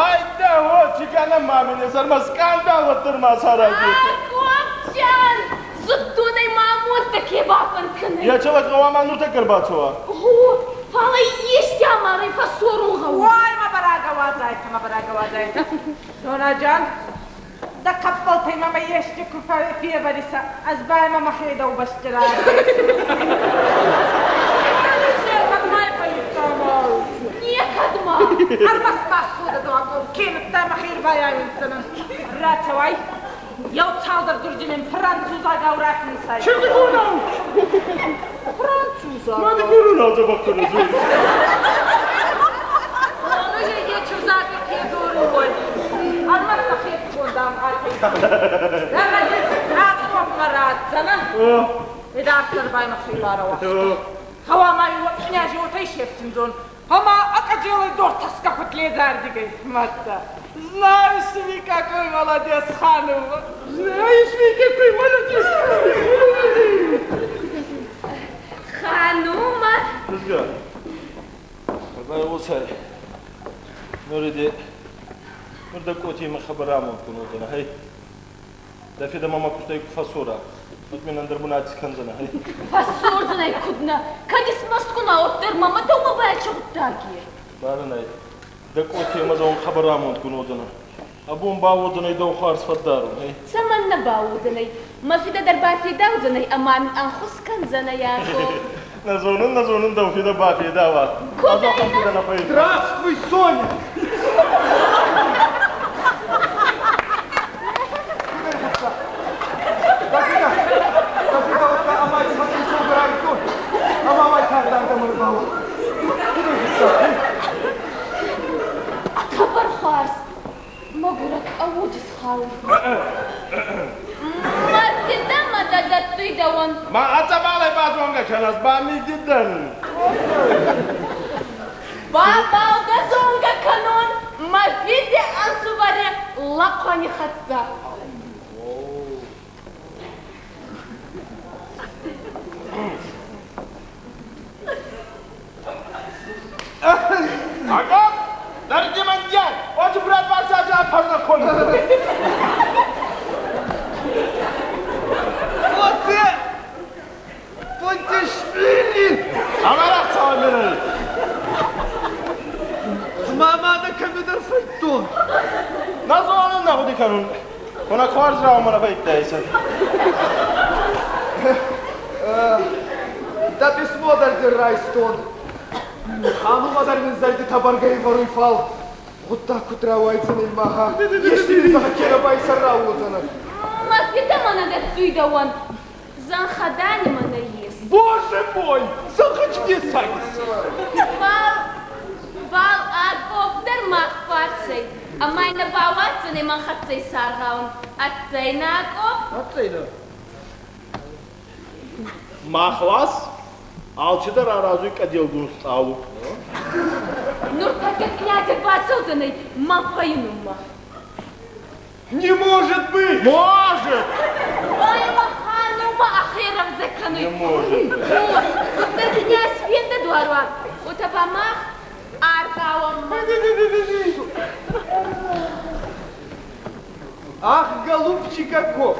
Айдӕ, о, чикана мамине сӕрмӕ скандал уӕддӕр ма саразетӕ. Акъопджан, зудтонӕй ма амондтӕ ке бафӕнд кӕнай. Е челӕг гъӕуама нуртӕккӕ ӕрбацӕуа. Гъо, фал ӕй ести амалӕй фӕссорун гъӕуй. Уай, ма бӕрагӕ уадзайтӕ, ма бӕрагӕ уадзайтӕ. Сонаджан, дӕ хъӕппӕлтӕй мӕмӕ еске ку февӕриса, ӕз ба имӕ мӕхе дӕубӕсти Некӕд ма. Ӕрмӕст ма сходӕ дуакъо, кенӕдта мӕхе ӕрбайауиндзӕнӕн. Рацӕуай, еу цалдӕр дзурди французагау рафинсай. Чирдигонау! Французагау. Ма дигоронау дзӕбӕх кӕнӕ дзур. Оно е чузаги ке дзоруй уой. Ӕрмӕст нӕхе дамгъатӕй. Рацӕуӕммӕ ратдзӕнӕ. Редактор баймӕхиларауа. Хауама князи отay шефтиндон. Ама акаджелы дортаска хутлезардигай матта. Знаешь ли, какой молодец Ханум? Знаешь ли, какой молодец? Ханума. Кызга. Байгъосай. Нуриди. Нур дӕ къотимӕ хабар амонд кунодзӕнӕ, хей. Дӕ фидӕ мӕмӕ кустӕй ку фӕссора, уӕд мин ӕндӕр бунати скӕндзӕнӕ, хей. Фӕссордзӕнӕй куд нӕ? Кӕд исмӕстгун ӕй, уӕддӕр мӕмӕ дӕумӕ баечи гъуддаги. Барӕнӕй. Дӕ къотемӕ зӕгъун хабар амонд кунодзӕнӕ. Абон бауодзӕнӕй дӕу хуарз фӕддарун, хей. Цӕмӕннӕ бауодзӕнӕй? Мӕ фидӕ дӕр бафедаудзӕнӕй ӕма мин ӕнхус кӕндзӕнӕй, Ако. Нӕ зонун, нӕ зонун, дӕу фидӕ бафедауа. Куд ӕй Ӕз фидӕ нӕ фӕййидтон. Здравствуй, Соня! Хъӕбӕр хуарз. Мӕгурӕг ӕ уод исхауй. Мӕ фидӕ мӕ дӕ дӕттуй дӕуӕн. Ма ӕцӕбӕлӕй базонгӕ кӕнӕс, ба ми дидӕн. Бабал дӕ зонгӕ кӕнун мӕ фиди ӕнсувӕри лӕхъуӕни хӕццӕ. Акоп, Даргимандян, очень брат ваша познакомился. Вот ты! Понтишвили! Амарах цавамирай. Мама да кӕмидӕр фӕйдтон. На зонун нӕ гъуди кӕнун. Кона хуарз раумӕ фӕйдтайсӕ. Дӕ писмо дӕр дин райстон. Ханума дӕр мин зӕрди тӕбӕргӕй вӕруй, фал гъуддаг куд рауайдзӕнӕй маха. Ести зӕгъӕ кенӕ байсӕр рауодзӕнӕ. Мӕ фидӕ мӕнӕ дӕттуй дӕуӕн. Зӕнхӕдӕни мӕ нӕййес. Боже мой, зӕгъӕ чудеса! Фал, фал Акоп дӕр мах фӕцӕй. Ӕма ин нӕ бауадздзӕнӕй мӕн хӕццӕ исаргъаун. Адтӕй нӕ, Акоп? Адтӕй нӕ. Махлас алчидӕр аразуй къӕделгун стъалу. Нуртӕккӕ князь бацӕудзӕнӕй мӕн фӕйнунмӕ. Не может быть! Может! Ой, ма ханума ӕхе рӕвдзӕ кӕнуй. Не может быть. Куддӕр князь фендӕдуар уа, уотӕ ба мах аргъауӕн. Ах, голубчик Акоп!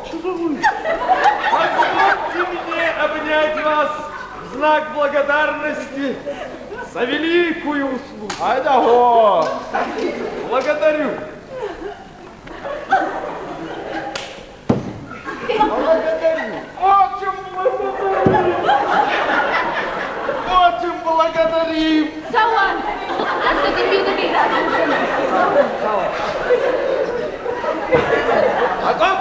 Позвольте мне обнять вас. Знак благодарности за великую услугу. Ай да го! Благодарю. Благодарю. Очень благодарим. Очень благодарим. Цӕуӕн, ӕз дӕ дин мидӕгӕй радзурдзӕнӕн. Акоп!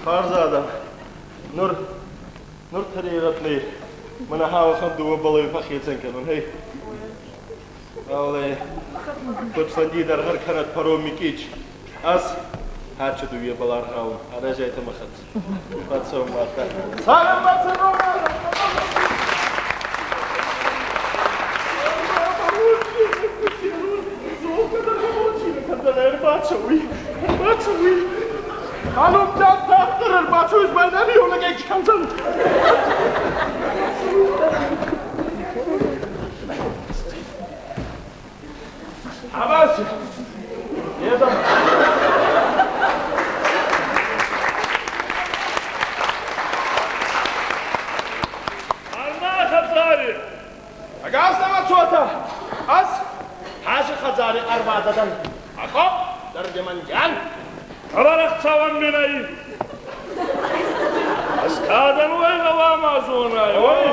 Харз адӕм, нур, нур тӕрегъӕд нӕй. Мӕнӕ хауӕхӕн дууӕ бӕлӕуи фӕххецӕн кӕнун, хей. Фал кудфӕнди дӕр гъӕр кӕнӕд Паром Микич. Ӕз хачи дууебӕл аргъаун, аразӕйтӕ мӕ хӕццӕ. Фӕццӕун мадта. Салам бацӕрон! Ӕрбацӕуй, ӕрбацӕуй. Ханумджан тагъддӕр ӕрбацӕуй, мӕнӕн еунӕгӕй кӕндзӕн. Абас! Едам. Арна хӕдзари! Ӕгас нӕмӕ цотӕ! Ӕз Хаши хӕдзари ӕрвадӕ дӕн. Акоп Дардеманджан. Хабарӕхцӕуӕн мин ӕй. Ӕз кадӕн уой гъӕуама зонай, ой?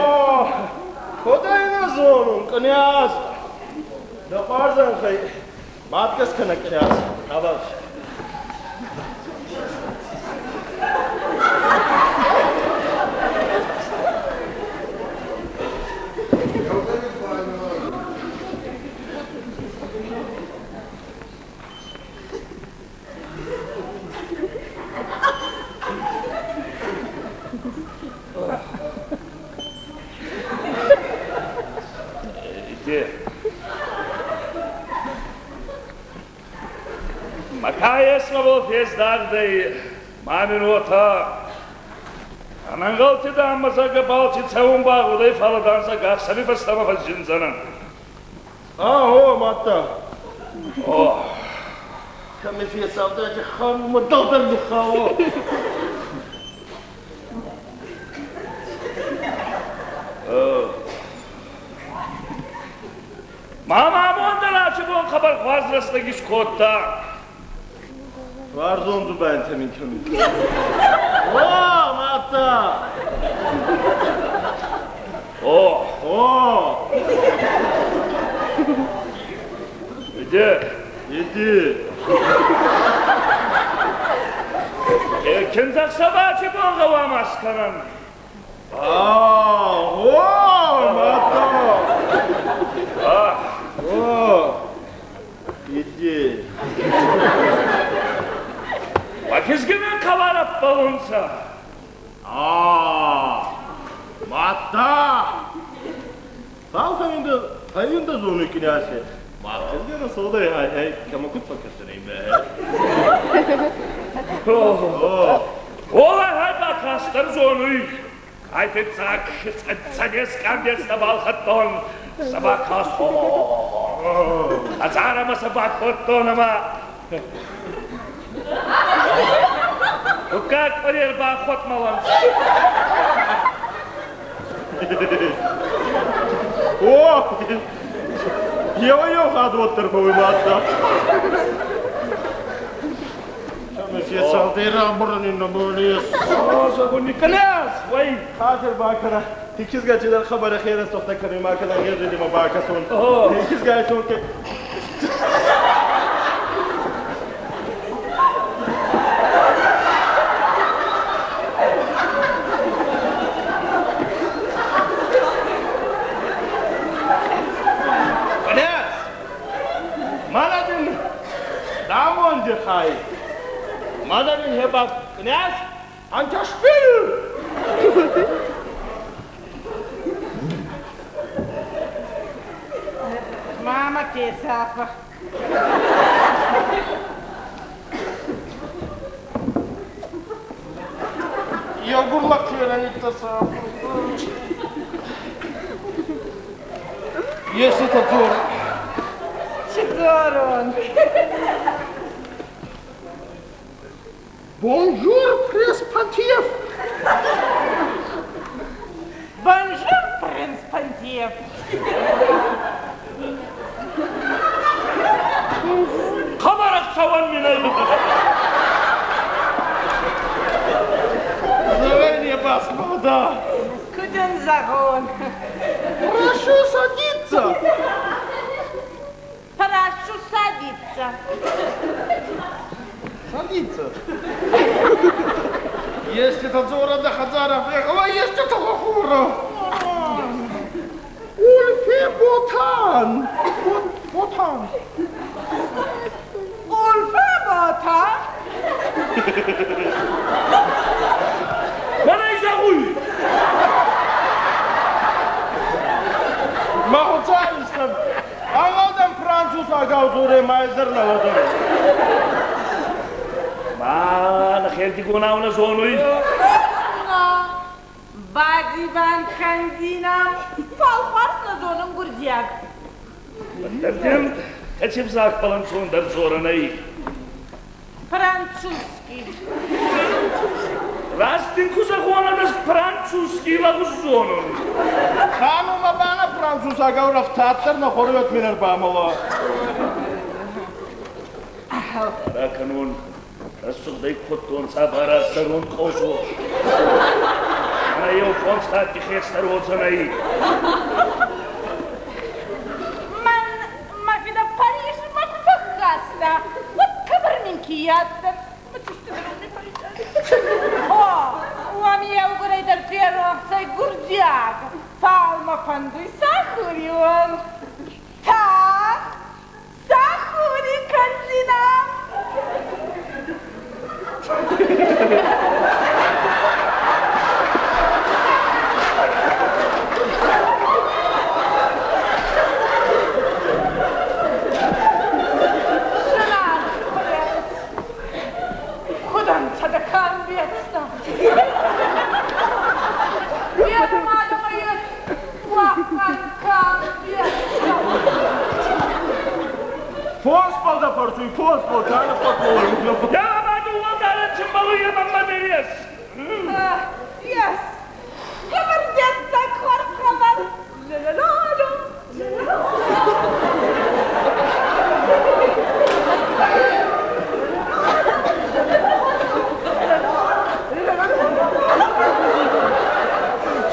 Куд ӕй нӕ зонун, къниаз? Дӕ хуарзӕнхӕй маткӕс кӕнӕ къниаз. Абас. Иди. Макаес ма бол фездагдӕй, ма мин уотӕ. Ӕнӕнгъӕлти дӕмӕ зӕгъгӕ балци цӕун багъудӕй, фалӕ дӕнцӕг ӕхсӕви фӕстӕмӕ фӕззиндзӕнӕн. О, мадта. О. Кӕми фесавдӕй ханумӕ дӕлдӕр ниххауо. Ма мӕ амондӕн аци бон хъӕбӕр хуарз рӕстӕг искодта. Уарзон дзубандитӕ мин кӕнуй. О, мадта! О! О! Иди. Иди. Киндзӕхсӕвӕ аци бон гъӕуама скӕнӕн. А, о, мадта! А. О, иди. Ба кизги мин хъӕбӕр ӕппӕлунцӕ. А, мадта! Фал фӕййиндӕ зонуй кънясе. Ма кизгӕ содӕй хай хай кӕмӕ куд фӕккӕсдзӕнӕй мӕ. О, Олай хай ба кӕстӕр зонуй. Ай фиццаг цӕдес къамбецтӕ балхӕдтон, сӕ бакас хӕдзарӕмӕ сӕ бакодтон ӕма дуккаг къуӕре ӕрбахуӕтмӕлӕнцӕ. О, еуӕй-еу хатт уӕддӕр фӕууй мадта. Кӕми фесавдӕй рамбурӕн наболес. О, зӕгъуни къняз, уай! Хатир бакӕнӕ. Ти кизгӕ чидӕр хабаре херес тохтӕ кӕнуй ма кӕнӕ гердеди ма бакӕсун. О. Ти кизгӕ ке Къняз! Мӕнӕ дин дамонди хай. Мӕнӕ дин хеба къняз Анташвил! Ма мӕ фесафӕ. Еугур лӕгтӕ ниттӕсӕ. Если это дзор. Чи дзорон? Бонжур, пресс-пантьев! Бонжур, принц Пантьев! Хъӕбӕр ӕхцӕуӕн мин ӕй. Мгновение, господа! Ку дин зӕгъон? Прошу садиться! Прошу садиться. Садиться. Есть это дзора до хазара, а есть это хахура. Ульфе ботан. Ботан. Ульфе ботан? Мӕнӕй зӕгъуй. Ма хуцаистӕн, ӕнгъӕлдӕн французагау дзоре, ма ӕз дӕр нӕ лӕдӕрун. Ма нӕхердигонау нӕ зонуй. Бадзибан кӕндзинан, фал хуарз нӕ зонун гурдзиаг. Уӕддӕр кӕци взагбӕл ӕнцондӕр дзорӕн ӕй? Французский. Раст дин ку зӕгъон, ӕз французский лӕгъуз зонун. Ханума ба нӕ французагау рӕфтаддӕр нӕ хоруйӕт мин ӕрбамӕла. Ракӕнун, рӕсугъдӕй кодтонцӕ бараздӕрон къозо. Ӕнӕ еу фондз хатти хестӕр уодзӕнӕй. Мӕн мӕ фидӕ Парижмӕ ку фӕххаста, уӕд хъӕбӕр минкъий адтӕн. Мӕ цӕстӕ дӕр уоми фӕййидтан. Гъо, уоми еугурӕй дӕр феронх цӕй гурдзиаг, фал мӕ фӕндуй сахури уон. Так, сахури кӕндзинан. Зынаргъ принц, куд ӕнцӕ дӕ къамбецтӕ? Бермадмӕ ес уӕхӕн къамбецтӕ. Фонсбал дӕ фӕрсуй, фонсбал, ка нӕ фӕкколуй? Я ма дууӕ чимбалуй мӕнмӕ дӕр ес. Ес. Хъӕбӕр дессаг хуарз хабар. Ла-ла-ла-ла.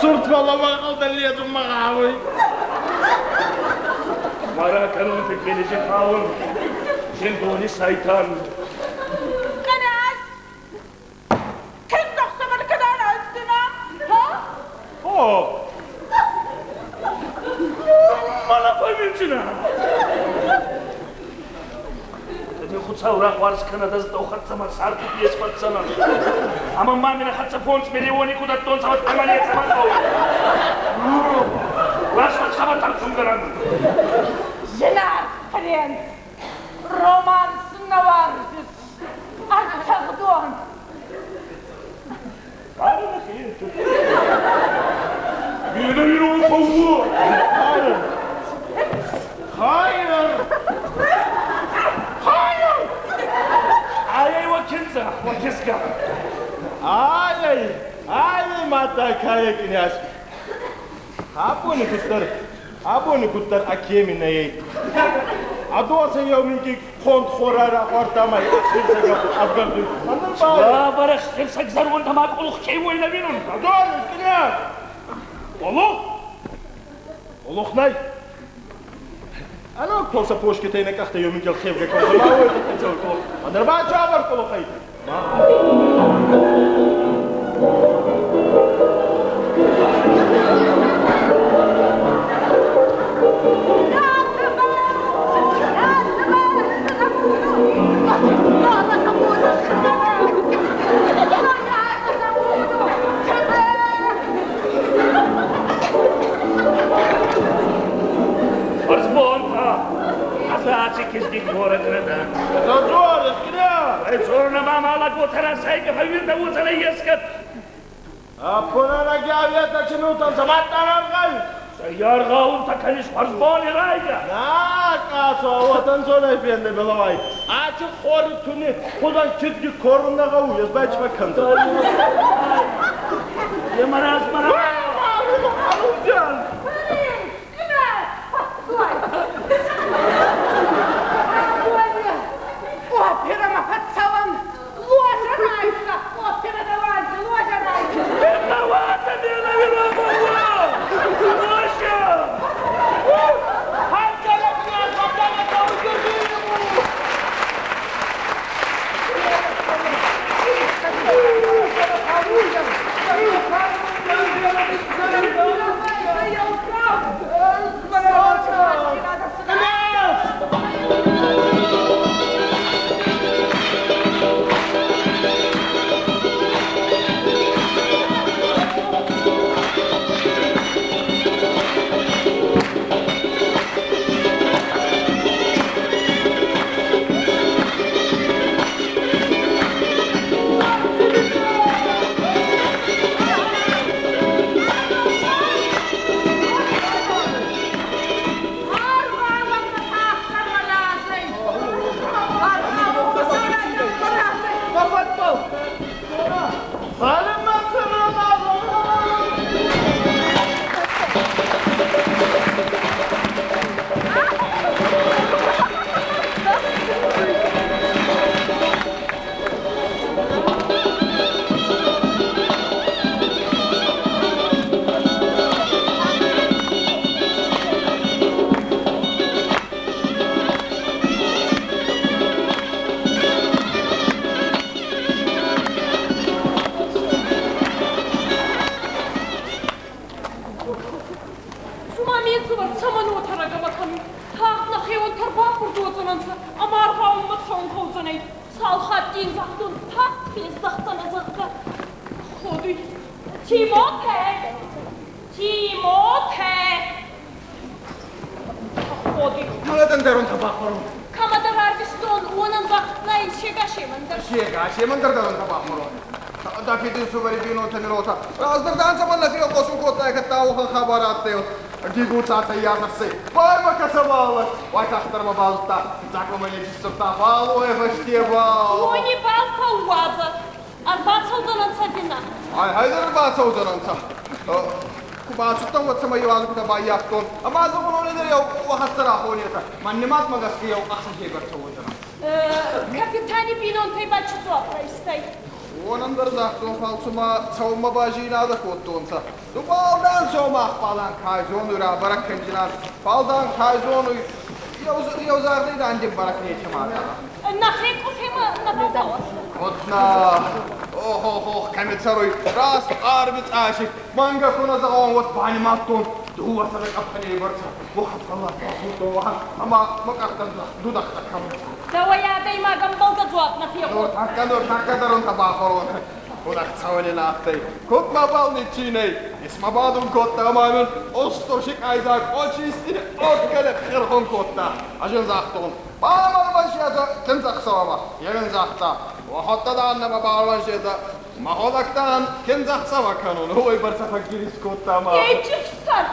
Цурд фӕлӕ мӕ ледзун мӕ гъӕуй. Мара кӕнун фелизи хаун, зиндони сайтан. Къназ! Киндзӕхсӕвӕр кӕд араздзынӕ? Ха? О! Мӕнӕ фӕууиндзинӕ. Кӕд Хуцау рахуарз кӕнӕд, ӕз дӕу хӕццӕ мӕ цард ку исфӕцдзӕнӕн. Ӕма ма мин хӕццӕ 5 миллиони ку дӕттонцӕ, уӕдта мӕ нецӕмӕн гъӕуй. Ласмӕ сӕмӕ тӕрсунгӕнӕн. Зынаргъ принц, романс нӕ уарзыс? Ӕрцӕгъдон. Минӕ фӕууо. Хайр! Хайр! Ай, уӕ киндзӕ, уӕ кизгӕ. Ай, ай, мадта кая къняз. Абони куддӕр акеми нӕй. Адоса еу минкъий хонд хорӕ рахуардта ма ӕхсирсӕг ӕвгӕрдуй. Ӕндӕр ба. Бабар ӕхсирсӕг зӕронд ӕма къулух ке уой нӕ уинун. Адорис, къняз! Къулух? Къулух нӕй. Ано коса пошкетӕй нӕ къӕхтӕ еу минкъий хевгӕ коса, ма уой цӕуй къулух. Ӕндӕр ба чавар къулух ӕй. Хуӕрзбонтӕ! Ӕз аци кизги корӕг нӕ дӕн. Дзорис, къняз! Ай дзорун ӕма ма лӕготӕ расайгӕ фӕууиндӕ уодзӕнӕй ескӕд. Аппунана гявета чинутан саматтан аргай. Яргъаунтӕ кӕнис хуӕрзбони райгӕ. На, къацо, уотӕнцонӕй фенде белавай. Ачи хори туни хузӕн кизги корун нӕ гъӕуй, ӕз ба ичмӕ кӕндзӕн. Е мараз мараз. Операма фӕццӕуӕн, ложа райса, опера давайте, ложа райса. Виновата, Мила Виновата! Ложа! Цума ме нсувӕр цӕмӕн уотӕ рагӕмӕ кӕнуй? Тагъд нӕхеуонтӕ ӕрбамбурд уодзӕнӕнцӕ ӕма аргъаунмӕ цӕун гъӕудзӕнӕй. Цал хатти ин загътон, тагъд фездӕхдзӕнӕ, зӕгъгӕ. Ходуй. Тимоте! Тимоте! Ходуй. Маладан дарун табахорун. Кӕмӕдӕр арвистон, уонӕн загъд нӕй сегасемӕн дӕр. Сегасемӕн дӕр дарун табахорун. Да фидин сувӕри бийнонтӕ мирота. Раздӕр дан цӕмӕн нӕ фегъосун кодтай, кӕд уӕхӕн хабар адтӕй. Гигу цаца ясахсей. Бай ма кӕсӕбал. Уайтагъддӕр ма базудта. Фиццаг мӕмӕ нечи сдзурдта, фал уой фӕсте ба. Уони бал фӕууадзӕ. Ӕрбацӕудзӕнӕнцӕ ӕви нӕ? Ай, хайдӕр ӕрбацӕудзӕнӕнцӕ. Ку бацудтӕн, уӕд сӕмӕ иуазгутӕ баййафтон. Ӕма зӕгъун, дӕр еу уӕхӕццӕ рахонетӕ. Мӕн нимадмӕ гӕсгӕ еу ӕхсӕзей бӕрцӕ уодзӕнӕнцӕ. Капитани бийнонтӕй ба чи дзуапп райстай? Уонӕн дӕр загътон, фал цума цӕунмӕ ба зийнадӕ кодтонцӕ. Ду бал дан цомах балан кай зонуй рабӕрӕг кӕнджинан. Фал дан кай зонуй еу загъдӕй дан дин бӕрӕг нечема. Нӕхе къуфемӕ нӕ бадауӕр. Одна, ох, кӕми цӕруй, раст арви цъӕси. Мӕнгӕ ку нӕ зӕгъон, уӕд банимадтон дууӕ сӕдӕ къӕпхӕней бӕрцӕ. Уӕхӕн фӕллад бахудтон, уӕхӕн, ӕма мӕ къӕхтӕ дудӕгътӕ кӕнунцӕ. Дӕуӕй адӕймаг ӕмбӕлгӕ дзуапп нӕ фегъосдзӕй. Нуртӕккӕ, нуртӕккӕ дарунтӕ бахорон. Куд ӕхцӕуӕни нӕ адтӕй. Куд мӕбӕл ниччийнӕй. Исмӕ бадун кодта ӕма мин устур сикъайдзаг очисти откӕле хирхун кодта. Ӕз ин загътон, бамӕрвӕнсетӕ киндзӕхсӕвӕмӕ. Е мин загъта, уӕхуӕдтӕ дан нӕмӕ барвӕнсетӕ, мӕхуӕдӕг дан киндзӕхсӕвӕ кӕнун. Уой бӕрцӕ фӕггириз кодта ма. Ей, чифсар!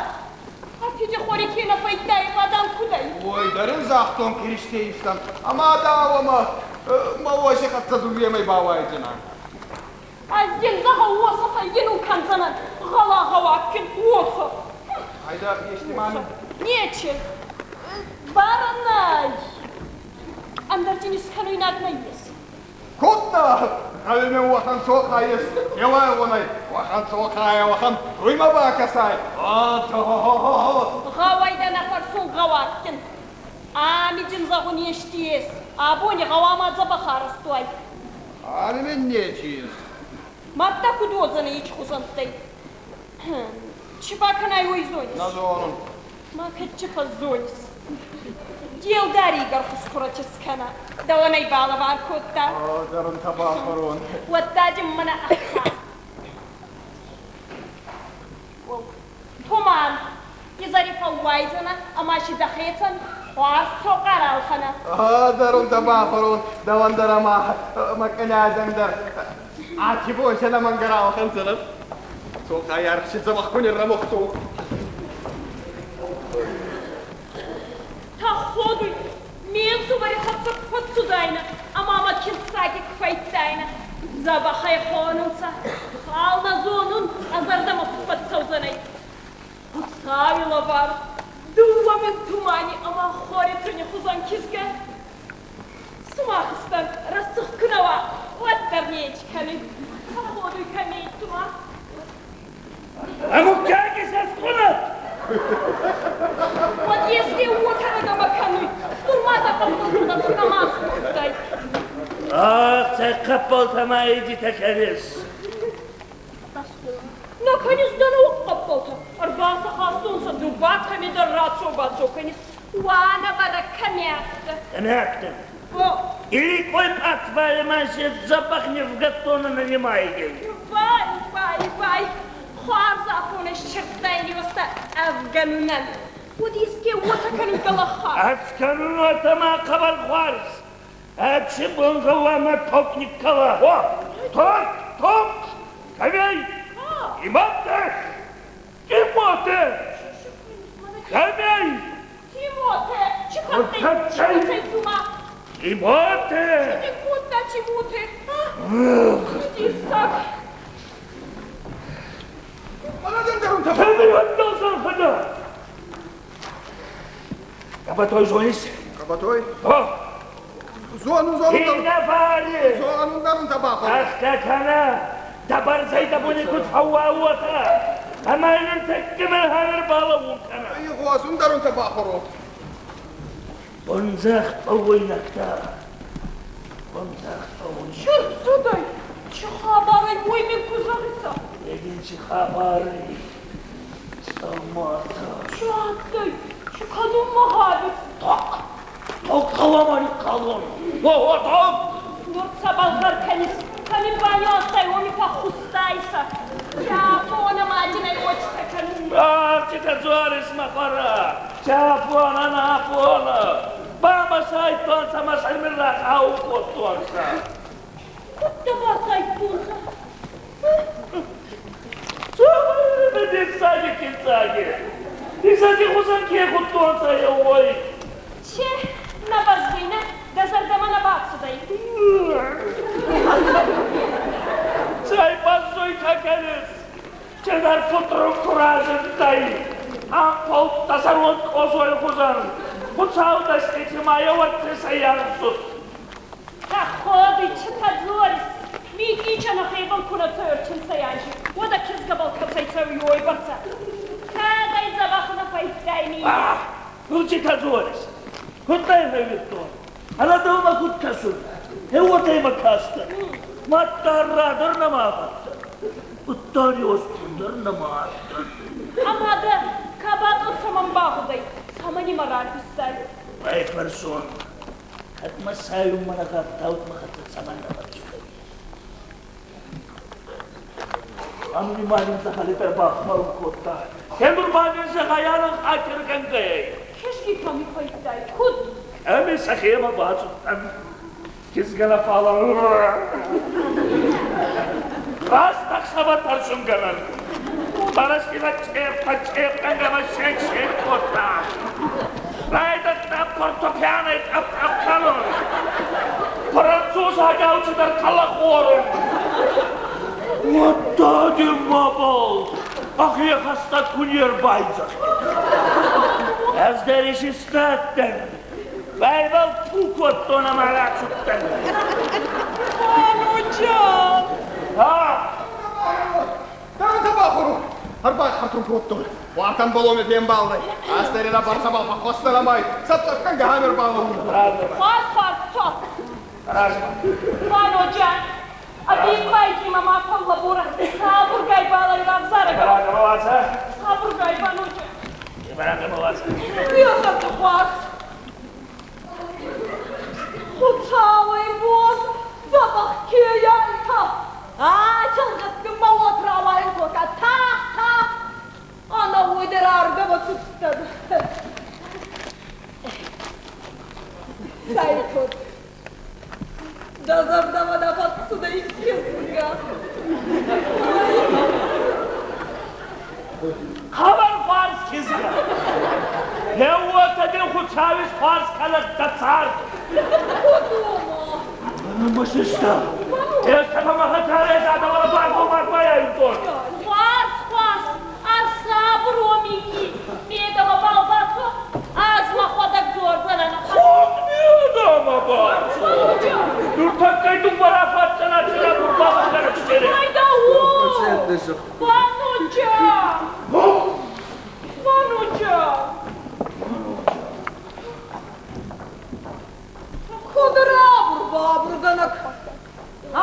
А фиди хори ке нӕ фӕйдтай, ба дан куд ӕй? Уой дӕр ин загътон Киристейистӕн. Ӕма дауӕмӕ мӕ уоси хӕццӕ дууемӕй бауайдзӕнӕн. Ӕз дин зӕгъӕ уосӕ фӕййинун кӕндзӕнӕн, гъӕла гъӕуаггин уосӕ. Хайда, ести ма мин? Нечи. Барӕ нӕй. Ӕндӕр дин искӕнуйнаг нӕййес. Куд нӕ? Гъӕуи мин уӕхӕн цохъа ес, еуӕй уӕхӕн цохъа, уӕхӕн куймӕ бакӕсай. О-то-хо-хо-хо! Гъӕуай дӕ нӕ фӕрсун гъӕуаггин. Ами дин зӕгъун ести ес. Абони гъӕуама дзӕбӕх арӕзт уай. Ами мин нечи ес. Мадта куд уодзӕнӕй ичхузӕнттӕй? Чи бакӕнай, уой зонис? Нӕ зонун. Ма кӕд чи фӕззонис? Де лдари гӕрхускурати скӕнӕ. Дӕуӕн ӕй балӕвар кодта. О, дарунтӕ бахорон. Уӕдта дин мӕнӕ ӕхца. Туман, изӕри фӕууайдзӕнӕ ӕма си дӕхецӕн хуарз цохъа ралхӕнӕ. О, дарунтӕ бахорон, дӕуӕн дӕр ӕма мӕ кънязӕн дӕр. Аци бон сӕ нӕмӕнгӕ ралхӕндзӕнӕн. Цохъай аргъ си дзӕбӕх ку ниррӕмугътон. Тӕходуй, ме нсувӕри хӕццӕ ку фӕццудайнӕ ӕма мӕ киндзаги ку фӕйдтайнӕ. Дзӕбӕх ӕй хонунцӕ, фал нӕ зонун, ӕ зӕрдӕмӕ куд фӕццӕудзӕнӕй. Хуцауи лӕвар, дууӕ мин тумани ӕма хори туни хузӕн кизгӕ. Сумахстӕн рӕсугъд ку нӕ уа, уӕддӕр нечи кӕнуй. Тӕходуй кӕми тума. А муггаги сӕскъунӕт! Уӕд еске уотӕрӕгӕмӕ кӕнуй. Нур ма дӕ хъӕппӕлтӕ ку нӕма скодтай. Ах, цӕй хъӕппӕлтӕ ма идитӕ кӕнис! На кӕнис дӕ нӕуӕг хъӕппӕлтӕ. Ӕрбацахастонцӕ, ду ба кӕмидӕр рацо-бацо кӕнис. Уанӕбӕрӕг кӕми адтӕ? Кӕми адтӕн? О! Или кой пъатвӕлмӕ дзӕбӕх не вгӕдтон нанимайгӕй. Вай, вай, вай! Хуарз афонӕ ссирдтай ниуӕзтӕ ӕвгӕнунӕн. Уӕд еске уотӕ кӕнуй гӕлӕхха. Ӕз кӕнун уотӕ ма хъӕбӕр хуарз. Ӕци бон гъӕуама ток никкала. О, ток, ток! Кӕмӕй? Тимоте! Тимоте! Кӕмӕй? Тимоте! Чи кодтай? Чи цума? Тимоте! Чи кодта Тимоте? Диссаг! Кабатой зонис? Кабатой? О! Зонун, зонун. Инавари! Зонун дарун табахо. Ахта кана! Дабарзай дабуни куд фауауата! Ама инн теккемел ханер балавун кана! Игъосун дарун табахоро. Бонзах пауйнакта! Бонзах пауйнакта! Чи рцудӕй? Чи хабарӕй уой мин ку зӕгъисӕ? Егин чи хабарӕй? Цъаммартӕ! Чи адтӕй? Чи кӕнунмӕ гъавис? Ток! Ток гъӕуама никкалон! О, о, ток! Нур цӕбӕл гъӕр кӕнис? Кӕми баниуазтай, уоми фӕххустайсӕ. Чапона мадинӕй уотитӕ кӕнун. Ах, цитӕ дзорис, мӕ хуӕрӕ! Чапона, напона! Ба мӕ сайдтонцӕ, мӕ сӕр мин рахау кодтонцӕ. Куд дӕ басайдтонцӕ? Цума диссаги киндзаги! Диссаги хузӕн ке худтонцӕ еуой? Че, нӕ бӕззуйнӕ, дӕ зӕрдӕмӕ нӕ бацудӕй. Цӕй бӕззуйтӕ кӕнис? Чедӕр футрук ку разиндтӕй. Ӕнхъуӕлттӕ сӕрунд къозой хузӕн. Хуцау дӕстити ма еуӕртесӕй анзуд. Тӕходуй, цитӕ дзорис? Микъича нӕхебӕл ку нӕ цӕуй анзи, уӕд ӕ кизгӕбӕл кӕцӕй цӕуй уойбӕрцӕ? Кӕд ӕй дзӕбӕх нӕ фӕйдтай ми? Ах, нур цитӕ дзорис? Куд дӕ фӕууидтон? Ӕнӕ дӕумӕ куд кӕсун? Уотӕ имӕ кастӕн. Мадта ӕрра дӕр нӕма фӕдтӕн. Удта риуӕзгун дӕр нӕма адтӕн. Ӕма дӕ ка батъо цӕмӕн багъудӕй? Цӕмӕн имӕ рарвистай? Байфӕрсон, кӕд мӕ сайунмӕ нӕ гъавтаут, мӕ хӕццӕ цӕмӕн нӕ фӕццудӕй? Амни ма нин дзӕгъӕли дӕр бахуӕрун кодта. Кемур ба нин зӕгъайанӕн хатир кӕнгӕй. Кизги кӕми фӕйдтай? Куд? Кӕми сӕхемӕ бацудтӕн. Кизгӕ нӕ фал раст ӕхсӕвӕ тӕрсунгӕнӕн. Барастина чъеппа чъеппӕнгӕ ма шек-шек кодта. Райдӕдта фортепианойы тъӕпп-тъӕпп кӕнун. Французагау цидӕр кӕлӕхорун. Уӕдта дин мабал ӕхе хӕстӕг ку не рбайдзӕхтӕй. Ӕз дӕр исистадтӕн. Байбал фу кодтон ӕма рацудтӕн. Вануджан! А! Дарун табахоро. Ӕрбайхӕртун кодтон. Уартӕн баломи фембалдӕй. Астӕрина барсабал фӕххуӕстӕнӕмӕй. Цӕпцӕпгӕнгӕ хамер балон. Хуарз, хуарз, цо! Размӕ. Вануджан! Ӕвиппайди мӕ ма фӕллӕборӕ. Сабургай балӕй равзарӕ. Барагамалаца. Сабургай, Вануджан. Барагамалаца. Уезӕрты хуарз. Хуцауӕй боз, дзӕбӕх ке айтӕ. А чылгъӕдты ма уот рауайын кодта. Тах, тах! Ӕнӕуый дӕр ардӕмӕ цыдтӕн. Цӕй куыд? Дӕ зӕрдӕмӕ нӕ фӕццудӕй кизгӕ. Хъӕбӕр хуарз кизгӕ. Еуотӕ дин Хуцау Хуарз кӕнӕд дӕ цард! Куд уома? Мысыста. Ӕртӕмӕ хӕдзарӕй задавала баргомар байайудтон. Хуарз, хуарз, ӕрсабур уо минкъий, медӕмӕ бал бацо, ӕз мӕхуӕдӕг дзордзӕнӕн. Куд медӕмӕ бацо? Нуртӕккӕй дууӕ рафаддзӕнӕ цирагъур бабухӕрӕг стере. Айда уо! Вануджа! Вануджа! Куд рабур-бабургӕнӕг?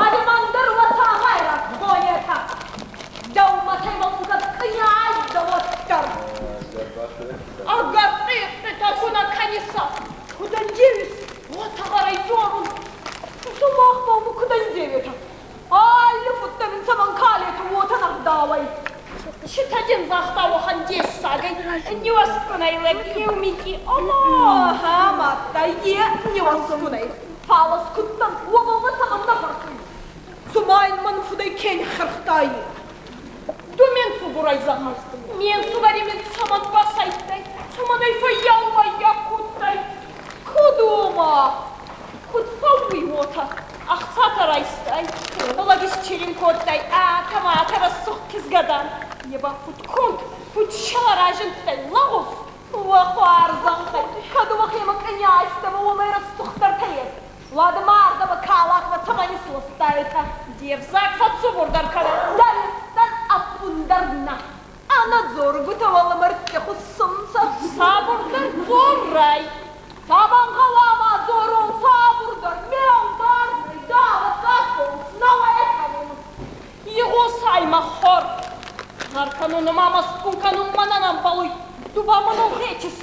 Алиман дӕр уӕ цагъайраг хонетӕ. Дӕумӕ таймалугӕ къняз да уӕддӕр. Ӕгӕр къихъхъитӕ ку нӕ кӕниса, куд ӕндеуис, уотӕ гъӕрӕй дзорун. Сумах ба ума куд ӕндеуетӕ? Алли фудтӕ мин цӕмӕн калетӕ уотӕ нӕгъдауӕй? Цитӕ дин загъта уӕхӕн дессагӕй? Ниуӕзгунӕй лӕг еу минкъий ӕма Ага, мадта е ниуӕзгунӕй. Фал ӕз куд дӕн, уобӕл мӕ цӕмӕн нӕ фӕрсуй? Цума ин мӕн фудӕй ке ниххӕрхтай? Ду ме нсувӕрӕй зӕгъӕ, ме нсувӕри мин цӕмӕн басайдтай, цӕмӕн ӕй фӕййаууаййа кодтай? Куд уома? Куд фӕууй уотӕ? Ӕхцатӕ райстай, лӕг исчирин кодтай, ӕ тӕмӕ рӕсугъд кизгӕ дан. Е ба фудконд, фудшӕлӕ разиндтӕй, лӕгъуз. Уӕ хуарзӕнхӕй, кӕд уӕхемӕ кънязтӕмӕ уомӕй рӕсугъддӕртӕ ес, уӕд ма ардӕмӕ калакмӕ цӕмӕн исластайтӕ? Де взаг фӕццубурдӕр кӕнӕ. Дӕлстӕн ӕппундӕр нӕ. Ӕнӕдзоргутӕ уӕлмӕрдти хуссунцӕ. Сабурдӕр дзорай. Цӕмӕн гъӕуама дзорон сабурдӕр? Ме лдар давӕ фонс нӕ уӕй кӕнун. Игъосай, мӕ хор. Гъӕр кӕнун ӕма мӕстгун кӕнун мӕнӕн ӕмбӕлуй. Ду ба мӕнӕн гъечис.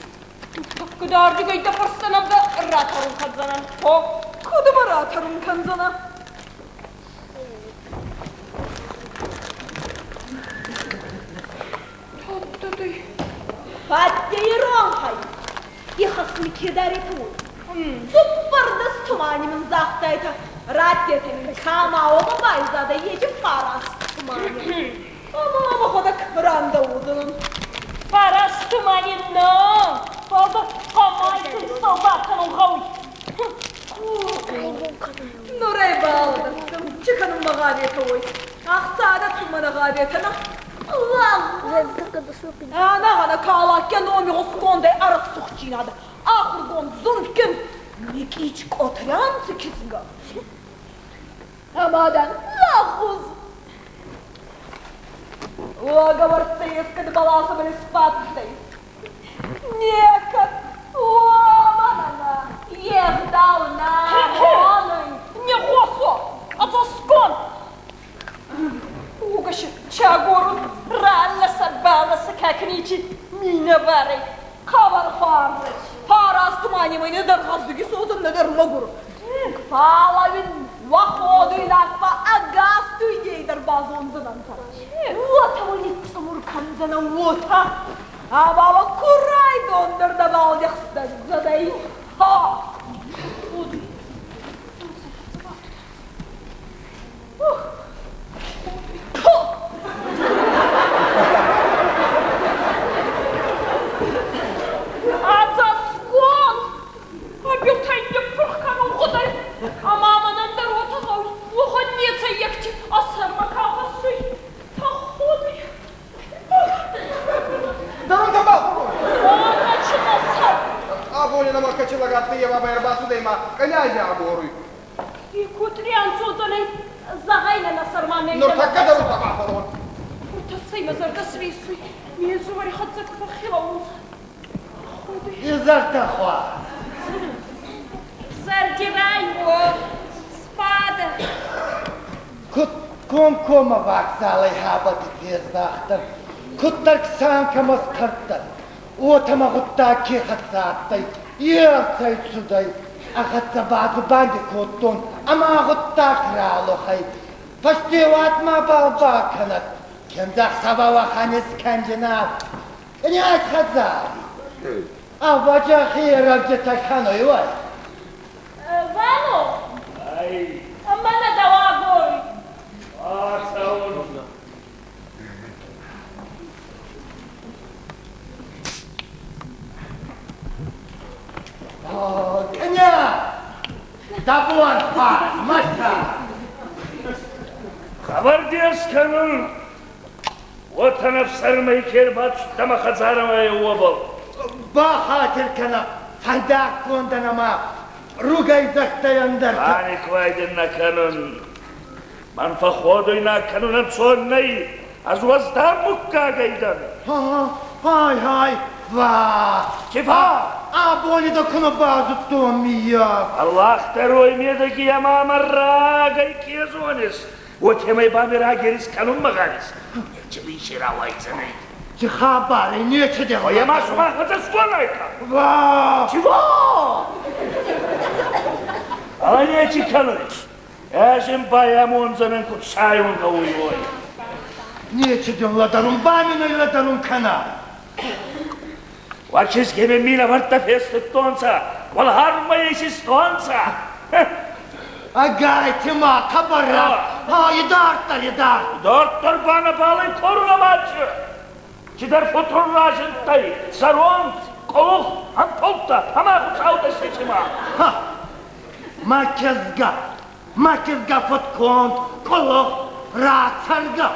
Нуртӕккӕ дӕ ардигӕй дӕ фӕрстӕнӕн дӕ ратӕрун кӕндзӕнӕн. Хо. Куд мӕ ратӕрун кӕндзӕнӕ? Тӕдтӕдӕй. Фӕдде иронхӕй. Ихӕс ми ке даретӕ, уой. Цуппӕрдӕс тумани мин загътайтӕ. Раттетӕ мин, ка ма уома байзадӕй, ечи фараст тумани. Ӕма мӕхуӕдӕг рандӕ уодзӕнӕн. Фараст тумани нӕ, фал дӕ хъӕмай финстау бакӕнун гъӕуй. Нурӕй балӕдӕрдтӕн, чи кӕнунмӕ гъаветӕ, уой. Ӕхца дӕттунмӕ нӕ гъаветӕ, нӕ? Ӕнӕгъӕнӕ калакке номи гъусгондӕй ӕрӕсугъддзийнадӕ, ахургонд, зундгин Никич Къотрянци кизгӕ. Ӕма дан лӕгъуз. Уагӕвӕрдтӕ ескӕд бӕласӕбӕл исбадтӕй? Некӕд. Уомӕн ӕма е гъдау нӕ зонуй. Не гъосо, ӕдзӕсгон! Угощ чагорун ралласа баласа какничи минӕварӕй. Хъӕбӕр хуарз. Фараст туманемӕй нӕдӕр гъӕздуг исуодзӕн, нӕдӕр мӕгур. Фал уин уӕ ходуйнаг ба ӕгас дуйней дӕр базондзӕнӕнцӕ. Уотӕ уӕ ниццъумур кӕндзӕнӕн, уотӕ. Ӕма уӕ курайдон дӕр нӕбал нихстӕндзӕнӕй. Ха! Пу! Ӕдзӕсгон! Ӕ билтӕй ниппурх кӕнун гъудӕй, ӕма мӕнӕн дӕр уотӕ гъӕуй, уӕхӕн нецӕййӕгти ӕ сӕрмӕ ка хӕссуй. Тӕходуй. Дарунтӕ бахорон! Уотӕ сӕр. Абони нӕмӕ качелагатти ева ба ӕрбацудӕй ма кънязи агоруй. И кутри ансодзӕнӕй зӕгъайнӕ нӕ сӕрмӕ Нуртӕккӕ дарунтӕ бахорон! Тӕссӕй мӕ зӕрдӕ сресуй. Ме нсувӕри хӕццӕ ку фӕххилӕ унцӕ. Ходуй. Изӕртӕ хуарз. Зӕрдирай уо. Сбадӕ. Куд комкоммӕ вокзалӕй хабати фездахтӕн, куддӕр санкӕмӕ схъӕрдтӕн, уотӕ мӕ гъуддаг ке хӕццӕ адтӕй, е ӕрцӕйцудӕй. Ӕ хӕццӕ бадзубанди кодтон ӕма гъуддаг ралух ӕй. Фӕстеуат мабал бакӕнӕд. Кендӕхсӕвӕ уӕхӕн искӕнджинӕ. Къняз хӕдзари. Ӕвӕджа хе рӕвджитӕ кӕнуй уой. Вано, Ай, мӕнӕ дӕу агоруй. бацӕун. Дӕ бон хуарз, мӕ сӕр. Хабар дес кӕнун, уотӕ ӕфсӕрмӕй ке рбацудтӕ мӕ хӕдзарӕмӕ, уобӕл. Бахатир кӕнӕ, фӕндаггондӕн ӕма ругӕйдзӕгтӕй ӕндӕртӕ. Паникуай дин нӕ кӕнун. Мӕн фӕхходуйнаг кӕнун ӕнцон нӕй. Ӕз уӕздан муггагӕй дӕн. Хай-хай, ва! Кифа! Абони дӕ ку нӕ базудтон, миййаг. Аллах дӕр уой медӕги ӕма мӕ рагӕй ке зонис, уотемӕй ба ми рагерис кӕнунмӕ гъавис. Нечи мин рауайдзӕнӕй. Ци хабар ӕй, нечи дӕ Ой, ӕма сумах ӕдзӕсгонайтӕ. Ва! Чего? Ала нечи кӕнуй. Ӕз ин байамондзӕнӕн, куд сайун гъӕуй, уой. Нечи дин лӕдӕрун, ба мин ӕй лӕдӕрун кӕнӕ. Уӕ кизгеми минӕвӕрттӕ фестудтонцӕ, уӕларвмӕ исистонцӕ. Ӕгайтима, хъӕбӕр раст. Ха, идарддӕр, идард. Идарддӕр ба нӕбал ӕй корунамачи. Чидӕр футур разиндтӕй, зӕронд, къулух, ӕмпулдтӕ ӕма Хуцау дӕ Ха, мӕ кизгӕ, мӕ кизгӕ фудконд, къулух, рацӕргӕ.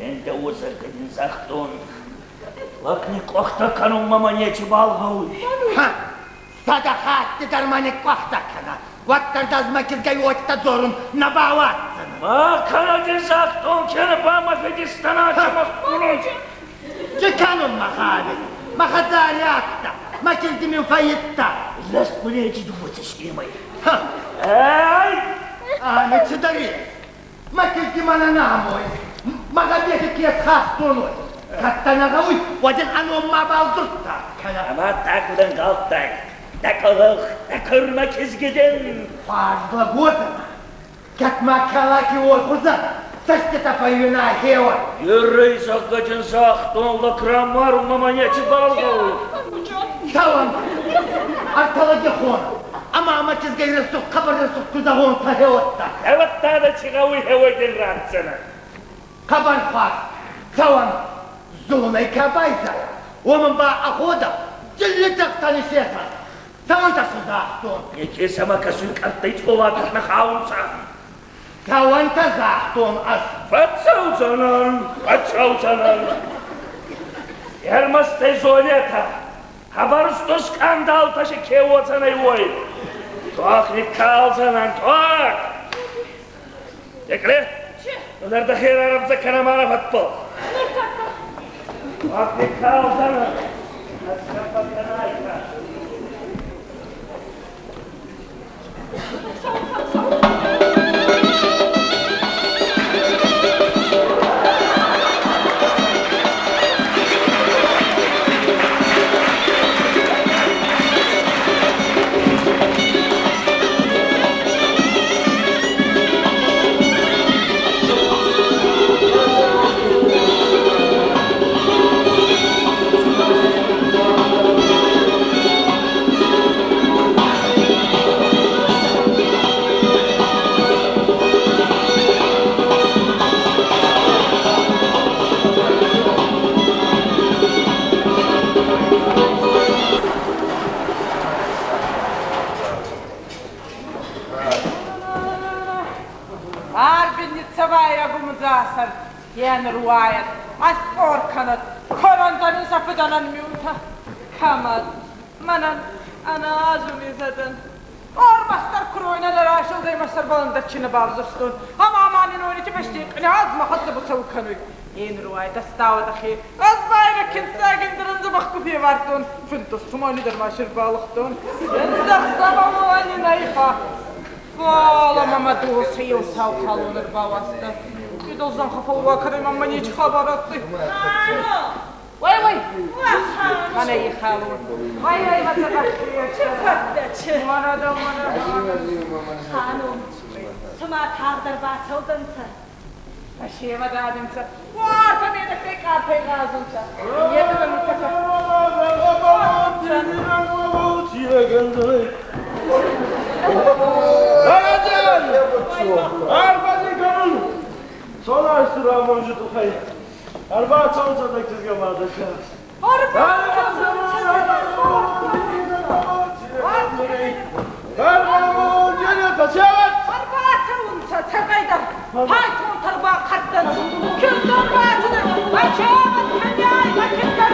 Ӕндӕ уозӕгӕ дин загътон, лӕг никъкъуӕхтӕ кӕнунмӕ мӕ нечибал гъӕуй. Ха, сӕдӕ хатти дӕр ма никъкъуӕхтӕ кӕнӕ, уӕддӕр дӕ ӕз мӕ кизгӕй уотӕ дзорун нӕ бауадздзӕнӕн. Ма кӕнӕ дин загътон, кенӕ ба мӕ федистаначӕмӕ сдзурун. Ци кӕнун мӕ гъавис? Мӕ хӕдзари адтӕ, мӕ кизги мин фӕййидта. Лӕстмунечи дууӕ цӕстемӕй. Ха, Ӕй! ами цидӕр ес. Мӕ кизги мӕнӕ нӕмуй. Мӕ гъӕбеси ке схастон, уой. Кӕд дӕ нӕ гъӕуй, уӕд ин ӕ ном мабал дзурдта кӕнӕ. Ӕма дӕ куд ӕнгъалдтай? Дӕ къӕлӕх, дӕ кӕрмӕ кизги дин. Хуарз лӕг уодзӕнӕ. Кӕд ма калаки уой хузӕн цӕститӕ фӕууина хеуӕн. Ерӕй, зӕгъгӕ дин загътон, лӕг рамарунмӕ мӕ нечибал гъӕуй. Цӕуӕн, ӕртӕ лӕги хонӕ. Ӕма мӕ кизгӕй рӕсугъд, хъӕбӕр рӕсугъд ку зӕгъонцӕ хеуӕттӕ. Хеуӕттӕ дӕ ци гъӕуй, хеуой дин ратдзӕнӕн. Хъӕбӕр хуарз. Цӕуӕн, зулунӕй ка байзайа, уомӕн ба ӕ ходӕ дзилли тӕхтӕн исесӕн. Цӕуӕнтӕ су загътон. Неке сӕмӕ кӕсуй, къӕрттӕй цъолатӕ нӕ хаунцӕ. Цӕуӕнтӕ загътон ӕз. Фӕццӕудзӕнӕн, фӕццӕудзӕнӕн. Ӕрмӕст ӕй зонетӕ, хъӕбӕр устур скандалтӕ си ке уодзӕнӕй, уой. Тох никкалдзӕнӕн, тох! Текъле, нур дӕхе рарӕвдзӕ кӕнӕ ма фӕдбӕл. Тох никкалдзӕнӕн. Ӕскъӕппӕ кӕнайтӕ. Арбинницавая гумдзасар, ен руайӕд, аспор кӕнӕд, коранданы сӕ фыдӕнӕн миутӕ. Кӕмӕд, мӕнӕн ӕнӕ азуми зӕдӕн. Ормастар куройна рашылдай масар баландаччи нӕ бавзӕрстон. Ӕма ма нин ойнити бӕсти къняз мӕ хӕццӕ быцӕу кӕнуй. Ен руай дӕстауа дӕхе. Ӕз байра кинцагин дӕр дзӕбӕх ку февардтон. Финтос тумани дӕр ма ширбалыхтон. Ӕндӕхсӕвӕ найха. Фала мама дуоса еу сау халон ӕрбауаста. Идол зӕнхӕ фӕлва кӕнӕй мамма нечи хабар адтӕй. Вай вай! Мана и халон. Вай вай ма дзӕбӕх. Мана да мана. Ханум, цума тагъддӕр бацӕудзӕнцӕ. Фӕсевӕд адӕмцӕ. Уартӕ медӕгтӕй къартӕй гъазунцӕ. Етӕ дӕр нуртӕккӕ. Арбази кӕнун! Цонайсты рамонджы туххӕй. Ӕрбацӕунцӕ дӕ кизгӕ ма дӕ кӕс. Ӕцӕгӕйдӕр, пайтонтӕ ӕрбахъӕрттӕнцӕ. Кирдӕ бацудӕй, Ачӕмӕт кӕняй, ма кирдӕ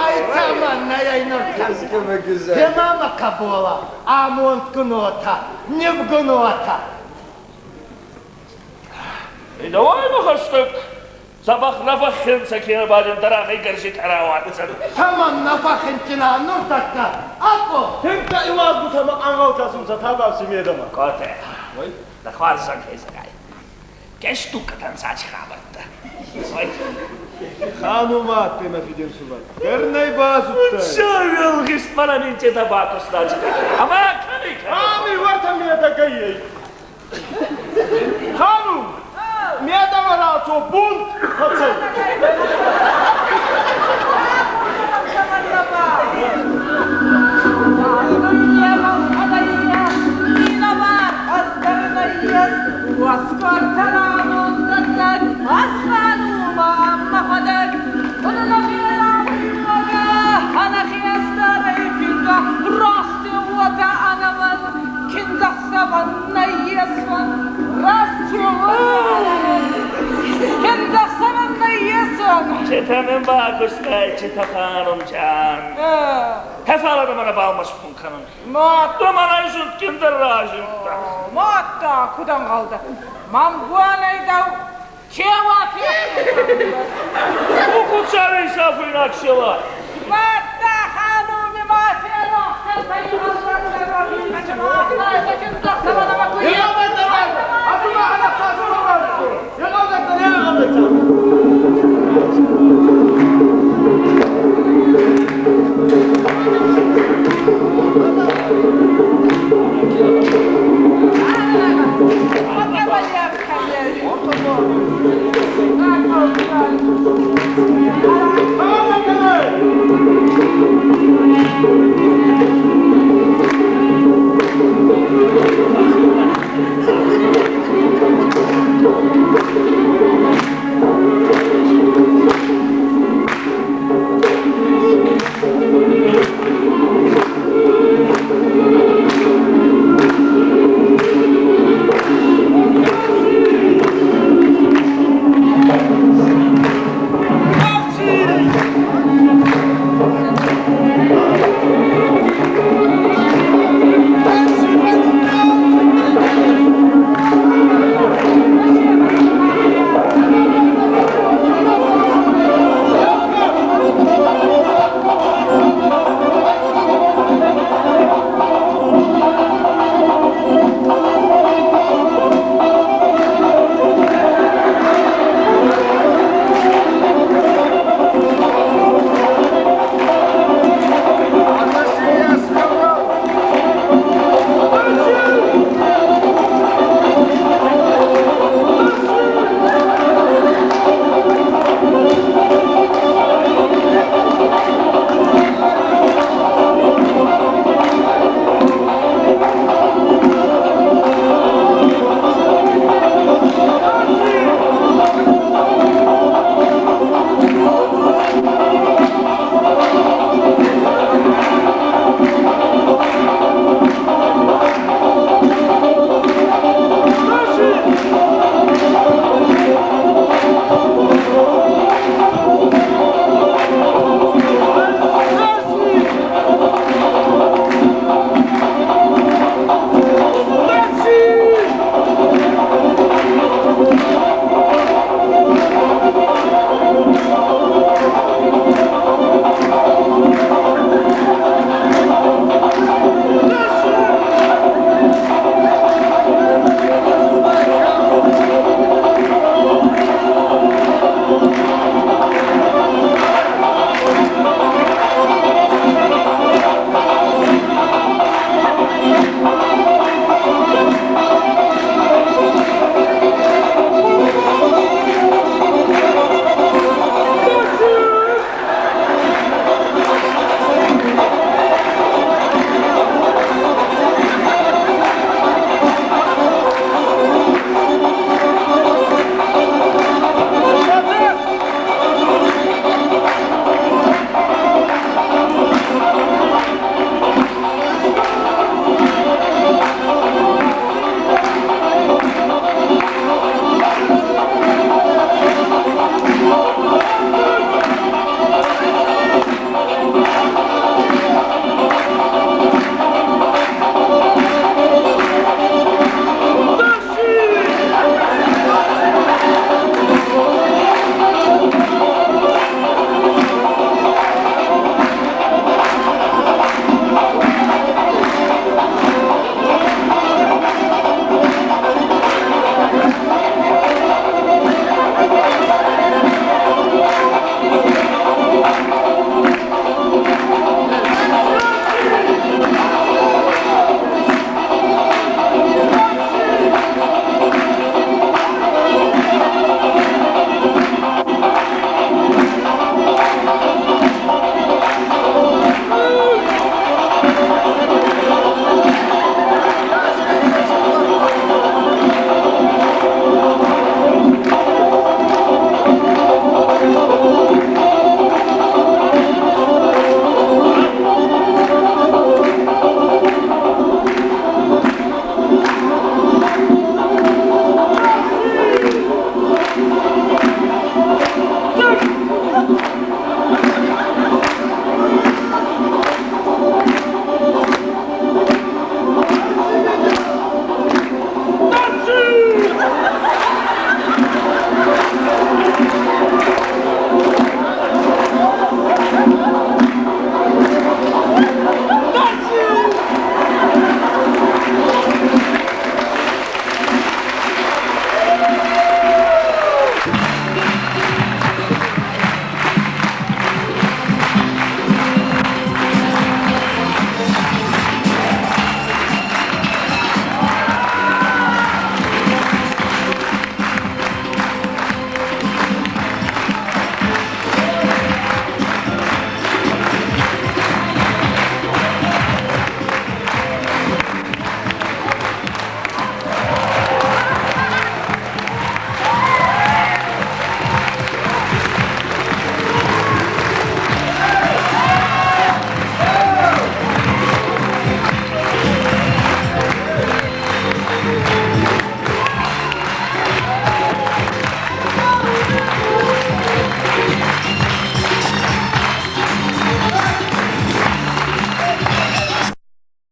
Ай цӕмӕннӕ ӕй нуртӕккӕ? Гъема мӕ хъӕболӕ, амондгун уотӕ, нивгун уотӕ. Давай мӕ хӕстӕг, дзӕбӕх нӕ фӕххинцӕ кенӕ ба дин дӕ рагъи гӕрзитӕ рауадздзӕн. Цӕмӕннӕ фӕххинцина нуртӕккӕ? Ако! Тинка иуазгутӕмӕ ӕнгъӕл кӕсунцӕ табӕфси медӕмӕ. Коте, дӕ хуарзӕнхӕй зӕгъай, кӕстуккатӕн цачи хабӕрттӕ. Ой. Ханум адтӕй мӕ фидинсувӕр. Гӕрнӕй базудтай. Цӕуелгъист мӕнӕ мин цетӕ бакустачи. Ӕма кӕми кӕми? Ами уӕртӕ медӕгӕй ей. Ханум, медӕмӕ рацо, бунт фӕцӕй. Читамин бакустай, чита ханумджан. Хефалада мана балмаш пунканын. Домана изунткиндер ражинта. Матта кудан қалды. Мамгуанайдау чева Укуцари сафуйнаксела. Матта хануми мафиано.